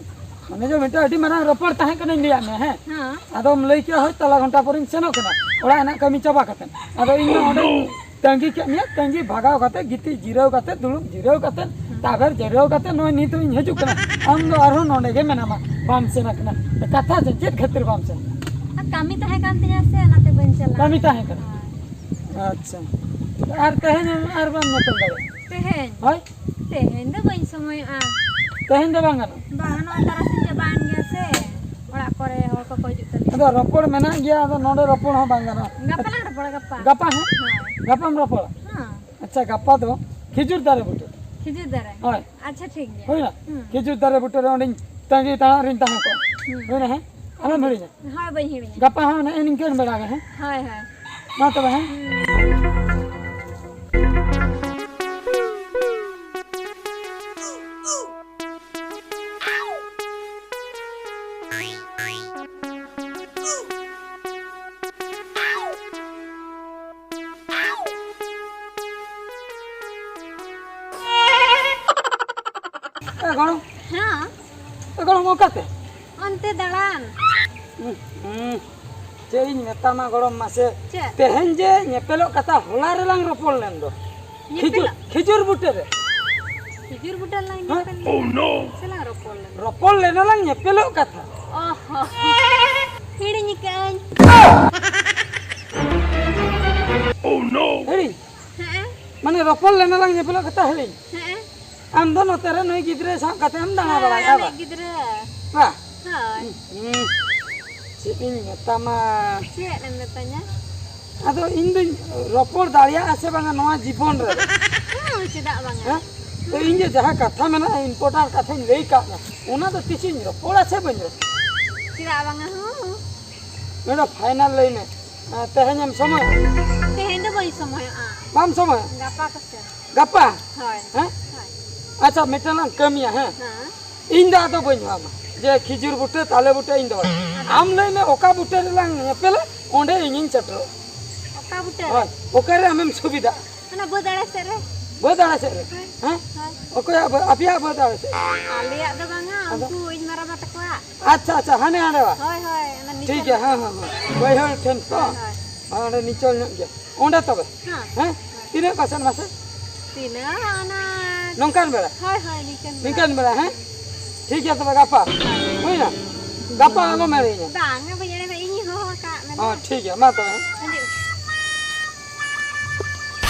ᱚᱱᱮ ᱡᱮ ᱢᱤᱫᱴᱟᱝ ᱟᱹᱰᱤ ᱢᱟᱨᱟᱝ ᱨᱚᱯᱚᱲ ᱛᱟᱦᱮᱸ ᱠᱟᱱᱟᱧ ᱞᱟᱹᱭᱟᱫ ᱢᱮᱭᱟ, ᱦᱮᱸ? ᱦᱮᱸ᱾ ᱟᱫᱚᱢ ᱞᱟᱹᱭ ᱠᱮᱜᱼᱟ, ᱦᱳᱭ, ᱛᱟᱞᱟ ᱜᱷᱚᱱᱴᱟ ᱯᱚᱨᱮᱧ ᱥᱮᱱᱚᱜ ᱠᱟᱱᱟ ᱚᱲᱟᱜ ᱨᱮᱱᱟᱜ ᱠᱟᱹᱢᱤ ᱪᱟᱵᱟ ᱠᱟᱛᱮ᱾ ᱟᱫᱚ ᱤᱧ ᱫᱚ ᱚᱸᱰᱮᱧ ᱛᱟᱺᱜᱤ ᱠᱮᱫ ᱢᱮᱭᱟ, ᱛᱟᱺᱜᱤ ᱵᱷᱟᱜᱟᱣ ᱠᱟᱛᱮ, ᱜᱤᱛᱤᱡ ᱡᱤᱨᱟᱹᱣ ᱠᱟᱛᱮ, ᱫᱩᱲᱩᱵ ᱡᱤᱨᱟᱹᱣ ᱠᱟᱛᱮ, ᱦᱮᱸ᱾ ᱛᱟᱨᱯᱚᱨ ᱡᱤᱨᱟᱹᱣ ᱠᱟᱛᱮ ᱱᱚᱜᱼᱚᱭ ᱱᱤᱛᱚᱜ ᱤᱧ ᱦᱤᱡᱩᱜ ᱠᱟᱱᱟ᱾ ᱟᱢ ᱫᱚ ᱟᱨᱦᱚᱸ ᱱᱚᱸᱰᱮ ᱜᱮ ᱢᱮᱱᱟᱢᱟ, ᱵᱟᱢ ᱥᱮᱱ ᱟᱠᱟᱱᱟ᱾ ᱠᱟᱛᱷᱟ ᱪᱮᱫ, ᱪᱮᱫ ᱠᱷᱟᱹᱛᱤᱨ ᱵᱟᱢ ᱥᱮᱱ ᱟᱠᱟᱱᱟ? ᱟᱨ ᱠᱟᱹᱢᱤ ᱛᱟᱦᱮᱸ ᱠᱟᱱ ᱛᱤᱧᱟᱹ ᱥᱮ, ᱚᱱᱟᱛᱮ ᱵᱟᱹᱧ ᱪᱟᱞᱟᱣ ᱠᱟᱹᱢᱤ ᱞᱮᱱᱟ᱾ ᱛᱟᱦᱮᱸ ᱠᱟᱱᱟ? ᱦᱳᱭ᱾ ᱟᱪᱪᱷᱟ, ᱟᱨ ᱛᱮᱦᱮᱧ ᱟᱨ ᱵᱟᱢ ᱧᱮᱯᱮᱞ ᱫᱟᱲᱮᱭᱟᱜᱼᱟ? ᱛᱮᱦᱮᱧ? ᱦᱳᱭ᱾ ᱛᱮᱦᱮᱧ ᱫᱚ ᱵᱟᱹᱧ ᱥᱚᱢᱚᱭᱚᱜᱼᱟ᱾ ᱛᱮᱦᱮᱧ ᱫᱚ ᱵᱟᱝ ᱜᱟᱱᱚᱜᱼᱟ? ᱵᱟᱝ, ᱱᱚᱣᱟ ᱛᱟᱨᱟᱥᱤᱧ ᱪᱟᱵᱟᱭᱮᱱ ᱜᱮᱭᱟ ᱥᱮ, ᱚᱲᱟᱜ ᱠᱚᱨᱮ ᱦᱚᱲ ᱠᱚᱠᱚ ᱦᱤᱡᱩᱜ ᱛᱟᱞᱮᱭᱟ᱾ ᱟᱫᱚ ᱨᱚᱯᱚᱲ ᱢᱮᱱᱟᱜ ᱜᱮᱭᱟ, ᱟᱫᱚ ᱱᱚᱰᱮ ᱨᱚᱯᱚᱲ ᱦᱚᱸ ᱵᱟᱝ ᱜᱟᱱᱚᱜᱼᱟ᱾ ᱜᱟᱯᱟ ᱞᱟᱝ ᱨᱚᱯᱚᱲᱟ, ᱜᱟᱯᱟ᱾ ᱜᱟᱯᱟ, ᱦᱮᱸ? ᱦᱳᱭ᱾ ᱜᱟᱯᱟᱢ ᱨᱚᱯᱚᱲᱟ? ᱦᱮᱸ᱾ ᱟᱪᱪᱷᱟ, ᱜᱟᱯᱟ ᱫᱚ ᱠᱷᱤᱡᱩᱨ ᱫᱟᱨᱮ ᱵᱩᱴᱟᱹ᱾ ᱠᱷᱤᱡᱩᱨ ᱫᱟᱨᱮ? ᱦᱳᱭ᱾ ᱟᱪᱪᱷᱟ, ᱴᱷᱤᱠ ᱜᱮᱭᱟ᱾ ᱦᱩᱭᱱᱟ? ᱦᱩᱸ᱾ ᱠᱷᱤᱡᱩᱨ ᱫᱟᱨᱮ ᱵᱩᱴᱟᱹ ᱨᱮ ᱚᱸᱰᱮᱧ ᱛᱟᱺᱜᱤ ᱛᱟᱲᱟᱜ ᱨᱤᱧ ᱛᱟᱦᱮᱸ ᱠᱚᱜᱼᱟ᱾ ᱦᱩᱸ᱾ ᱦᱩᱭᱱᱟ, ᱦᱮᱸ? ᱟᱞᱚᱢ ᱦᱤᱲᱤᱧᱟ᱾ ᱦᱳᱭ, ᱵᱟᱹᱧ ᱦᱤᱲᱤᱧᱟ᱾ ᱜᱟᱯᱟ ᱦᱚᱸ ᱚᱱᱮ ᱱᱤᱝᱠᱟᱹᱱ ᱵᱮᱲᱟ ᱜᱮ, ᱦᱮᱸ? ᱦᱳᱭ, ᱦᱳᱭ᱾ ᱢᱟ ᱛᱚᱵᱮ, ᱦᱮᱸ? ᱦᱩᱸ᱾ ᱮ ᱜᱚᱲᱚᱢ᱾ ᱦᱮᱸ᱾ ᱮ ᱜᱚᱲᱚᱢ, ᱚᱠᱟᱛᱮ? ᱚᱱᱛᱮ ᱫᱟᱬᱟᱱ᱾ ᱦᱩᱸ, ᱦᱩᱸ᱾ ᱪᱮᱫ ᱤᱧ ᱢᱮᱛᱟᱢᱟ ᱜᱚᱲᱚᱢ ᱢᱟᱥᱮ? ᱪᱮᱫ? ᱛᱮᱦᱮᱧ ᱡᱮ ᱧᱮᱯᱮᱞᱚᱜ ᱠᱟᱛᱷᱟ, ᱦᱚᱞᱟ ᱨᱮᱞᱟᱝ ᱨᱚᱯᱚᱲ ᱞᱮᱱ ᱫᱚ᱾ ᱠᱷᱤᱡᱩᱨ, ᱧᱮᱯᱮᱞᱚᱜ? ᱠᱷᱤᱡᱩᱨ ᱵᱩᱴᱟᱹ ᱨᱮ᱾ ᱠᱷᱤᱡᱩᱨ ᱵᱩᱴᱟᱹ ᱨᱮᱞᱟᱝ ᱦᱮᱸ? ᱧᱮᱯᱮᱞ ᱞᱮᱱᱟ? ᱥᱮ ᱞᱟᱝ ᱨᱚᱯᱚᱲ ᱞᱮᱱᱟ? ᱨᱚᱯᱚᱲ ᱞᱮᱱᱟ ᱞᱟᱝ ᱧᱮᱯᱮᱞᱚᱜ ᱠᱟᱛᱷᱟ᱾ ᱚ ᱦᱚᱸ᱾ ᱦᱤᱲᱤᱧ ᱟᱠᱟᱫᱟᱹᱧ᱾ ᱦᱤᱲᱤᱧ? ᱦᱮᱸ᱾ ᱢᱟᱱᱮ ᱨᱚᱯᱚᱲ ᱞᱮᱱᱟ ᱞᱟᱝ ᱧᱮᱯᱮᱞᱚᱜ ᱠᱟᱛᱷᱟ ᱦᱤᱲᱤᱧ? ᱦᱮᱸ᱾ ᱟᱢ ᱫᱚ ᱱᱚᱛᱮ ᱨᱮ ᱱᱩᱭ ᱜᱤᱫᱽᱨᱟᱹ ᱥᱟᱵ ᱠᱟᱛᱮ ᱮᱢ ᱫᱟᱬᱟ ᱦᱮᱸ, ᱵᱟᱲᱟᱭᱟ, ᱟᱞᱮ ᱵᱟᱝ? ᱜᱤᱫᱽᱨᱟᱹ᱾ ᱵᱟᱝ? ᱦᱳᱭ᱾ ᱦᱩᱸ, ᱪᱮᱫ ᱤᱧ ᱢᱮᱛᱟᱢᱟ? ᱪᱮᱫ ᱮᱢ ᱢᱮᱛᱟᱧᱟ? ᱟᱫᱚ ᱤᱧ ᱫᱚᱧ ᱨᱚᱯᱚᱲ ᱫᱟᱲᱮᱭᱟᱜᱼᱟ ᱥᱮ ᱵᱟᱝᱟ ᱱᱚᱣᱟ ᱡᱤᱵᱚᱱ ᱨᱮ? ᱦᱩᱸ, ᱪᱮᱫᱟᱜ ᱵᱟᱝᱟ? ᱦᱮᱸ? ᱛᱚ ᱤᱧ ᱡᱮ ᱡᱟᱦᱟᱸ ᱠᱟᱛᱷᱟ ᱢᱮᱱᱟᱜᱼᱟ, important ᱠᱟᱛᱷᱟᱧ ᱞᱟᱹᱭ ᱠᱟᱜ ᱢᱮ, ᱚᱱᱟ ᱫᱚ ᱛᱤᱥᱤᱧ ᱨᱚᱯᱚᱲᱟ ᱥᱮ ᱵᱟᱹᱧ ᱨᱚᱯᱚᱲᱟ? ᱪᱮᱫᱟᱜ ᱵᱟᱝᱟ ᱦᱩᱸ? ᱱᱚᱰᱮ final ᱞᱟᱹᱭ ᱢᱮ, ᱛᱮᱦᱮᱧᱮᱢ ᱥᱚᱢᱚᱭᱟ? ᱛᱮᱦᱮᱧ ᱫᱚ ᱵᱟᱹᱧ ᱥᱚᱢᱚᱭᱚᱜᱼᱟ᱾ ᱵᱟᱢ ᱥᱚᱢᱚᱭᱟ? ᱜᱟᱯᱟ ᱠᱚᱥᱮᱫ᱾ ᱜᱟᱯᱟ? ᱦᱳᱭ᱾ ᱦᱮᱸ? ᱦᱳᱭ᱾ ᱟᱪᱪᱷᱟ, ᱢᱤᱫᱴᱟᱝ ᱞᱟᱝ ᱠᱟᱹᱢᱤᱭᱟ, ᱦᱮᱸ? ᱦᱮᱸ᱾ ᱤᱧ ᱫᱚ ᱟᱫᱚ ᱵᱟᱹᱧ ᱦᱚᱦᱚ ᱟᱢᱟ ᱡᱮ ᱠᱷᱤᱡᱩᱨ ᱵᱩᱴᱟᱹ, ᱛᱟᱞᱮ ᱵᱩᱴᱟᱹ, ᱤᱧ ᱫᱚ ᱵᱟᱝ᱾ ᱟᱫᱚ? ᱟᱢ ᱞᱟᱹᱭ ᱢᱮ ᱚᱠᱟ ᱵᱩᱴᱟᱹ ᱨᱮᱞᱟᱝ ᱧᱮᱯᱮᱞᱟ, ᱚᱸᱰᱮ ᱤᱧᱤᱧ ᱥᱮᱴᱮᱨᱚᱜᱼᱟ᱾ ᱚᱠᱟ ᱵᱩᱴᱟᱹ ᱨᱮ? ᱦᱳᱭ, ᱚᱠᱟᱨᱮ ᱟᱢᱮᱢ ᱥᱩᱵᱤᱫᱷᱟᱜᱼᱟ? ᱚᱱᱟ ᱵᱟᱹᱫᱽ ᱟᱲᱮ ᱥᱮᱫ ᱨᱮ᱾ ᱵᱟᱹᱫᱽ ᱟᱲᱮ ᱥᱮᱫ ᱨᱮ? ᱦᱮᱸ? ᱚᱠᱚᱭᱟᱜ ᱵᱟᱹᱫᱽ? ᱟᱯᱮᱭᱟᱜ ᱵᱟᱹᱫᱽ ᱟᱲᱮ ᱥᱮᱫ? ᱟᱞᱮᱭᱟᱜ ᱫᱚ ᱵᱟᱝᱟ, ᱟᱫᱚ? ᱩᱱᱠᱩ ᱤᱧ ᱢᱟᱨᱟᱵᱟ ᱛᱟᱠᱚᱣᱟᱜ᱾ ᱟᱪᱪᱷᱟ, ᱟᱪᱪᱷᱟ, ᱦᱟᱱᱮ ᱦᱟᱸᱰᱮᱣᱟ᱾ ᱦᱳᱭ, ᱦᱳᱭ, ᱚᱱᱟ ᱱᱤᱪᱮ ᱴᱷᱤᱠ ᱜᱮᱭᱟ, ᱦᱮᱸ, ᱦᱮᱸ, ᱵᱟᱹᱭᱦᱟᱹᱲ ᱴᱷᱮᱱ ᱛᱚ? ᱦᱳᱭ, ᱦᱳᱭ᱾ ᱦᱮᱸ, ᱚᱸᱰᱮ ᱱᱤᱪᱚᱞ ᱧᱚᱜ ᱜᱮᱭᱟ᱾ ᱚᱸᱰᱮ ᱛᱚᱵᱮ? ᱦᱮᱸ? ᱛᱤᱱᱟᱹᱜ percent ᱢᱟᱥᱮ? ᱛᱤᱱᱟᱹᱜ ᱚᱱᱟ ᱱᱚᱝᱠᱟᱱ ᱵᱮᱲᱟ? ᱦᱳᱭ, ᱦᱳᱭ, ᱱᱤᱝᱠᱟᱹᱱ ᱵᱮᱲᱟ᱾ ᱱᱤᱝᱠᱟᱹᱱ ᱵᱮᱲᱟ, ᱦᱮᱸ? ᱴᱷᱤᱠ ᱜᱮᱭᱟ ᱛᱚᱵᱮ, ᱜᱟᱯᱟ᱾ ᱦᱳᱭ᱾ ᱦᱩᱭᱱᱟ? ᱜᱟᱯᱟ ᱟᱞᱚᱢ ᱮᱲᱮᱧᱟ᱾ ᱵᱟᱝᱟ, ᱵᱟᱹᱧ ᱮᱲᱮᱭᱟ, ᱤᱧ ᱦᱚᱦᱚ ᱟᱠᱟᱫ ᱢᱮ᱾ ᱦᱚᱸ, ᱴᱷᱤᱠ ᱜᱮᱭᱟ, ᱢᱟ ᱛᱚᱵᱮ᱾ ᱦᱤᱡᱩᱜ᱾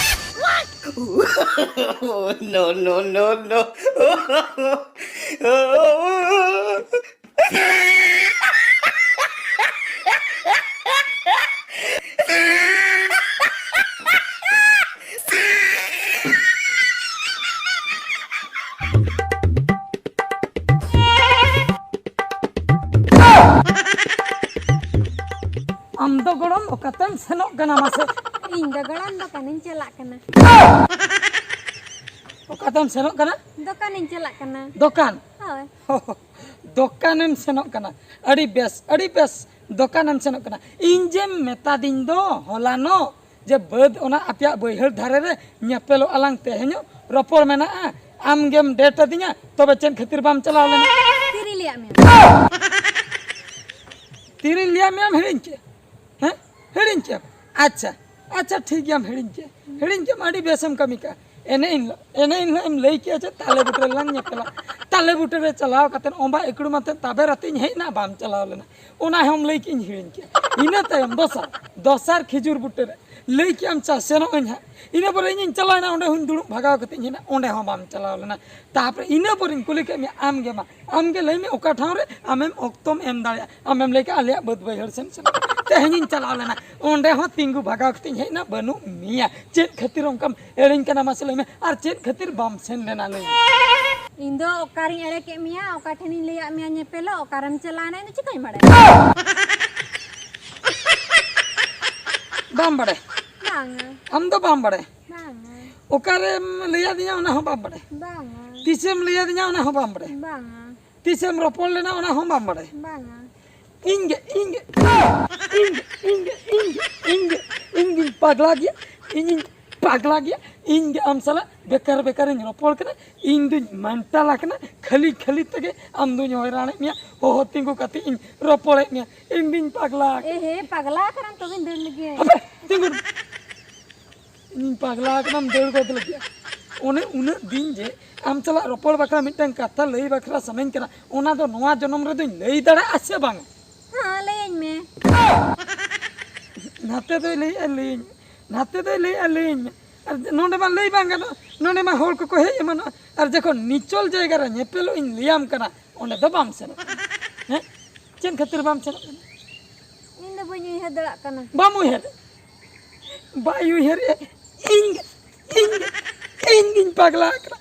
No, no, no, no. ᱟᱢ ᱫᱚ ᱜᱚᱲᱚᱢ ᱚᱠᱟᱛᱮᱢ ᱥᱮᱱᱚᱜ ᱠᱟᱱᱟ ᱢᱟᱥᱮ? ᱤᱧ ᱫᱚ ᱜᱚᱲᱚᱢ ᱫᱚᱠᱟᱱᱤᱧ ᱪᱟᱞᱟᱜ ᱠᱟᱱᱟ᱾ ᱚᱠᱟᱛᱮᱢ ᱥᱮᱱᱚᱜ ᱠᱟᱱᱟ? ᱫᱚᱠᱟᱱᱤᱧ ᱪᱟᱞᱟᱜ ᱠᱟᱱᱟ᱾ ᱫᱚᱠᱟᱱ? ᱦᱳᱭ᱾ ᱫᱚᱠᱟᱱᱮᱢ ᱥᱮᱱᱚᱜ ᱠᱟᱱᱟ? ᱟᱹᱰᱤ ᱵᱮᱥ, ᱟᱹᱰᱤ ᱵᱮᱥ, ᱫᱚᱠᱟᱱᱮᱢ ᱥᱮᱱᱚᱜ ᱠᱟᱱᱟ᱾ ᱤᱧ ᱡᱮᱢ ᱢᱮᱛᱟᱫᱤᱧ ᱫᱚ ᱦᱚᱞᱟᱱᱚᱜ ᱡᱮ ᱵᱟᱹᱫᱽ ᱚᱱᱟ ᱟᱯᱮᱭᱟᱜ ᱵᱟᱹᱭᱦᱟᱹᱲ ᱫᱷᱟᱨᱮ ᱨᱮ ᱧᱮᱯᱮᱞᱚᱜ ᱟᱞᱟᱝ ᱛᱮᱦᱮᱧᱚᱜ, ᱨᱚᱯᱚᱲ ᱢᱮᱱᱟᱜᱼᱟ, ᱟᱢ ᱜᱮᱢ date ᱟᱹᱫᱤᱧᱟ, ᱛᱚᱵᱮ ᱪᱮᱫ ᱠᱷᱟᱹᱛᱤᱨ ᱵᱟᱢ ᱪᱟᱞᱟᱣ ᱞᱮᱱᱟ? ᱛᱤᱨᱤᱧ ᱞᱟᱹᱭᱟᱫ ᱢᱮᱭᱟ? ᱛᱤᱨᱤᱧ ᱞᱟᱹᱭᱟᱫ ᱢᱮᱭᱟᱢ ᱦᱤᱲᱤᱧ ᱠᱮᱫ? ᱦᱮᱸ? ᱦᱤᱲᱤᱧ ᱠᱮᱫ? ᱟᱪᱪᱷᱟ, ᱟᱪᱪᱷᱟ, ᱴᱷᱤᱠ ᱜᱮᱭᱟᱢ ᱦᱤᱲᱤᱧ ᱠᱮᱫ᱾ ᱦᱤᱲᱤᱧ ᱠᱮᱫ ᱢᱟ, ᱟᱹᱰᱤ ᱵᱮᱥᱮᱢ ᱠᱟᱹᱢᱤ ᱠᱟᱜᱼᱟ᱾ ᱮᱱᱮ ᱦᱤᱞᱳᱜ, ᱮᱱᱮ ᱦᱤᱞᱳᱜ ᱮᱢ ᱞᱟᱹᱭ ᱠᱮᱜᱼᱟ ᱡᱮ ᱛᱟᱞᱮ ᱵᱩᱴᱟᱹ ᱨᱮᱞᱟᱝ ᱧᱮᱯᱮᱞᱟ᱾ ᱛᱟᱞᱮ ᱵᱩᱴᱟᱹ ᱨᱮ ᱪᱟᱞᱟᱣ ᱠᱟᱛᱮᱫ ᱚᱸᱵᱟ ᱮᱠᱲᱩᱢ ᱟᱛᱮᱫ ᱛᱟᱵᱮᱨ ᱟᱛᱮᱧ ᱦᱮᱡ ᱮᱱᱟ, ᱵᱟᱢ ᱪᱟᱞᱟᱣ ᱞᱮᱱᱟ᱾ ᱚᱱᱟ ᱦᱚᱸᱢ ᱞᱟᱹᱭ ᱠᱮᱜ ᱤᱧ ᱦᱤᱲᱤᱧ ᱠᱮᱜᱼᱟ᱾ ᱤᱱᱟᱹ ᱛᱟᱭᱚᱢ ᱫᱚᱥᱟᱨ, ᱫᱚᱥᱟᱨ ᱠᱷᱤᱡᱩᱨ ᱵᱩᱴᱟᱹ ᱨᱮ ᱞᱟᱹᱭ ᱠᱮᱜ ᱟᱢ ᱪᱟ ᱥᱮᱱᱚᱜ ᱟᱹᱧ ᱦᱟᱸᱜ᱾ ᱤᱱᱟᱹ ᱯᱚᱨᱮ ᱤᱧᱤᱧ ᱪᱟᱞᱟᱣᱮᱱᱟ, ᱚᱸᱰᱮ ᱦᱚᱸᱧ ᱫᱩᱲᱩᱵ ᱵᱷᱟᱜᱟᱣ ᱠᱟᱛᱮᱧ ᱦᱮᱡ ᱮᱱᱟ, ᱚᱸᱰᱮ ᱦᱚᱸ ᱵᱟᱢ ᱪᱟᱞᱟᱣ ᱞᱮᱱᱟ᱾ ᱛᱟᱯᱚᱨᱮ ᱤᱱᱟᱹ ᱯᱚᱨᱮᱧ ᱠᱩᱞᱤ ᱠᱮᱫ ᱢᱮᱭᱟ, ᱟᱢ ᱜᱮ ᱢᱟ, ᱟᱢ ᱜᱮ ᱞᱟᱹᱭ ᱢᱮ ᱚᱠᱟ ᱴᱷᱟᱶ ᱨᱮ ᱟᱢᱮᱢ ᱚᱠᱛᱚᱢ ᱮᱢ ᱫᱟᱲᱮᱭᱟᱜᱼᱟ᱾ ᱟᱢᱮᱢ ᱞᱟᱹᱭ ᱠᱮᱜᱼᱟ ᱟᱞᱮᱭᱟᱜ ᱵᱟᱹᱫᱽ ᱵᱟᱹᱭᱦᱟᱹᱲ ᱥᱮᱱ ᱥᱮᱱᱚᱜ᱾ ᱛᱮᱦᱮᱧᱤᱧ ᱪᱟᱞᱟᱣ ᱞᱮᱱᱟ, ᱚᱸᱰᱮ ᱦᱚᱸ ᱛᱤᱸᱜᱩ ᱵᱷᱟᱜᱟᱣ ᱠᱟᱛᱮᱧ ᱦᱮᱡ ᱮᱱᱟ, ᱵᱟᱹᱱᱩᱜ ᱢᱮᱭᱟ᱾ ᱪᱮᱫ ᱠᱷᱟᱹᱛᱤᱨ ᱚᱱᱠᱟᱢ ᱮᱲᱮᱧ ᱠᱟᱱᱟ ᱢᱟᱥᱮ ᱞᱟᱹᱭ ᱢᱮ, ᱟᱨ ᱪᱮᱫ ᱠᱷᱟᱹᱛᱤᱨ ᱵᱟᱢ ᱥᱮᱱ ᱞᱮᱱᱟ ᱞᱟᱹᱭ ᱢᱮ? ᱤᱧ ᱫᱚ ᱚᱠᱟᱨᱤᱧ ᱮᱲᱮ ᱠᱮᱫ ᱢᱮᱭᱟ, ᱚᱠᱟ ᱴᱷᱮᱱᱤᱧ ᱞᱟᱹᱭᱟᱫ ᱢᱮᱭᱟ ᱧᱮᱯᱮᱞᱚᱜ, ᱚᱠᱟᱨᱮᱢ ᱪᱟᱞᱟᱣᱮᱱᱟ, ᱤᱧ ᱫᱚ ᱪᱤᱠᱟᱹᱧ ᱵᱟᱲᱟᱭᱟ? ᱵᱟᱢ ᱵᱟᱲᱟᱭᱟ? ᱵᱟᱝᱟ᱾ ᱟᱢ ᱫᱚ ᱵᱟᱢ ᱵᱟᱲᱟᱭᱟ? ᱵᱟᱝᱟ᱾ ᱚᱠᱟᱨᱮᱢ ᱞᱟᱹᱭᱟᱫᱤᱧᱟ ᱚᱱᱟ ᱦᱚᱸ ᱵᱟᱢ ᱵᱟᱲᱟᱭᱟ? ᱵᱟᱝᱟ᱾ ᱛᱤᱥᱮᱢ ᱞᱟᱹᱭᱟᱫᱤᱧᱟ ᱚᱱᱟ ᱦᱚᱸ ᱵᱟᱢ ᱵᱟᱲᱟᱭᱟ? ᱵᱟᱝᱟ᱾ ᱛᱤᱥᱮᱢ ᱨᱚᱯᱚᱲ ᱞᱮᱱᱟ ᱚᱱᱟ ᱦᱚᱸ ᱵᱟᱢ ᱵᱟᱲᱟᱭᱟ? ᱵᱟᱝᱟ᱾ ᱤᱧ ᱜᱮ, ᱤᱧ ᱜᱮ, ᱤᱧ ᱜᱮ, ᱤᱧ ᱜᱮ, ᱤᱧ ᱜᱮ, ᱤᱧ ᱜᱮ, ᱤᱧ ᱜᱤᱧ ᱯᱟᱜᱽᱞᱟ ᱜᱮᱭᱟ, ᱤᱧᱤᱧ ᱯᱟᱜᱽᱞᱟ ᱜᱮᱭᱟ, ᱤᱧ ᱜᱮ ᱟᱢ ᱥᱟᱞᱟᱜ ᱵᱮᱠᱟᱨ ᱵᱮᱠᱟᱨᱤᱧ ᱨᱚᱯᱚᱲ ᱠᱟᱱᱟ, ᱤᱧ ᱫᱩᱧ ᱢᱮᱱᱴᱟᱞ ᱟᱠᱟᱱᱟ, ᱠᱷᱟᱹᱞᱤ ᱠᱷᱟᱹᱞᱤ ᱛᱮᱜᱮ ᱟᱢ ᱫᱩᱧ ᱦᱚᱭᱨᱟᱱᱮᱫ ᱢᱮᱭᱟ, ᱦᱚᱦᱚ ᱛᱤᱸᱜᱩ ᱠᱟᱛᱮ ᱤᱧ ᱨᱚᱯᱚᱲᱮᱫ ᱢᱮᱭᱟ, ᱤᱧ ᱫᱩᱧ ᱯᱟᱜᱽᱞᱟ ᱟᱠᱟᱱᱟ᱾ ᱮ ᱦᱮ, ᱯᱟᱜᱽᱞᱟ ᱟᱠᱟᱱᱟᱢ ᱛᱚᱵᱮᱧ ᱫᱟᱹᱲ ᱞᱟᱹᱜᱤᱫ᱾ ᱦᱟᱯᱮ, ᱛᱤᱸᱜᱩᱱ᱾ ᱤᱧᱤᱧ ᱯᱟᱜᱽᱞᱟ ᱟᱠᱟᱱᱟᱢ ᱫᱟᱹᱲ ᱜᱚᱫ ᱞᱟᱹᱜᱤᱫ᱾ ᱚᱱᱮ ᱩᱱᱟᱹᱜ ᱫᱤᱱ ᱡᱮ ᱟᱢ ᱥᱟᱞᱟᱜ ᱨᱚᱯᱚᱲ ᱵᱟᱠᱷᱨᱟ ᱢᱤᱫᱴᱟᱝ ᱠᱟᱛᱷᱟ ᱞᱟᱹᱭ ᱵᱟᱠᱷᱨᱟ ᱥᱟᱱᱟᱧ ᱠᱟᱱᱟ, ᱚᱱᱟ ᱫᱚ ᱱᱚᱣᱟ ᱡᱚᱱᱚᱢ ᱨᱮᱫᱚᱧ ᱞᱟᱹᱭ ᱫᱟᱲᱮᱭᱟᱜᱼᱟ ᱥᱮ ᱵᱟᱝᱟ? ᱦᱮᱸ, ᱞᱟᱹᱭᱟᱹᱧ ᱢᱮ᱾ ᱱᱟᱛᱮ ᱫᱚᱭ ᱞᱟᱹᱭᱮᱜᱼᱟ ᱞᱟᱹᱭᱟᱹᱧ ᱢᱮ, ᱱᱟᱛᱮ ᱫᱚᱭ ᱞᱟᱹᱭᱮᱜᱼᱟ ᱞᱟᱹᱭᱟᱹᱧ ᱢᱮ, ᱟᱨ ᱱᱚᱰᱮ ᱢᱟ ᱞᱟᱹᱭ ᱵᱟᱝ ᱜᱟᱱᱚᱜᱼᱟ, ᱱᱚᱰᱮ ᱢᱟ ᱦᱚᱲ ᱠᱚᱠᱚ ᱦᱮᱡ ᱮᱢᱟᱱᱚᱜᱼᱟ, ᱟᱨ ᱡᱚᱠᱷᱚᱱ ᱱᱤᱪᱚᱞ ᱡᱟᱭᱜᱟ ᱨᱮ ᱧᱮᱯᱮᱞᱚᱜ ᱤᱧ ᱞᱟᱹᱭᱟᱢ ᱠᱟᱱᱟ, ᱚᱸᱰᱮ ᱫᱚ ᱵᱟᱢ ᱥᱮᱱᱚᱜ ᱠᱟᱱᱟ᱾ ᱦᱮᱸ, ᱪᱮᱫ ᱠᱷᱟᱹᱛᱤᱨ ᱵᱟᱢ ᱥᱮᱱᱚᱜ ᱠᱟᱱᱟ? ᱤᱧ ᱫᱚ ᱵᱟᱹᱧ ᱩᱭᱦᱟᱹᱨ ᱫᱟᱲᱮᱭᱟᱜ ᱠᱟᱱᱟ᱾ ᱵᱟᱢ ᱩᱭᱦᱟᱹᱨ? ᱵᱟᱭ ᱩᱭᱦᱟᱹᱨᱮᱜᱼᱟ᱾ ᱤᱧ ᱜᱮ, ᱤᱧ ᱜᱮ, ᱤᱧ ᱜᱤᱧ ᱯᱟᱜᱽᱞᱟ ᱟᱠᱟᱱᱟ᱾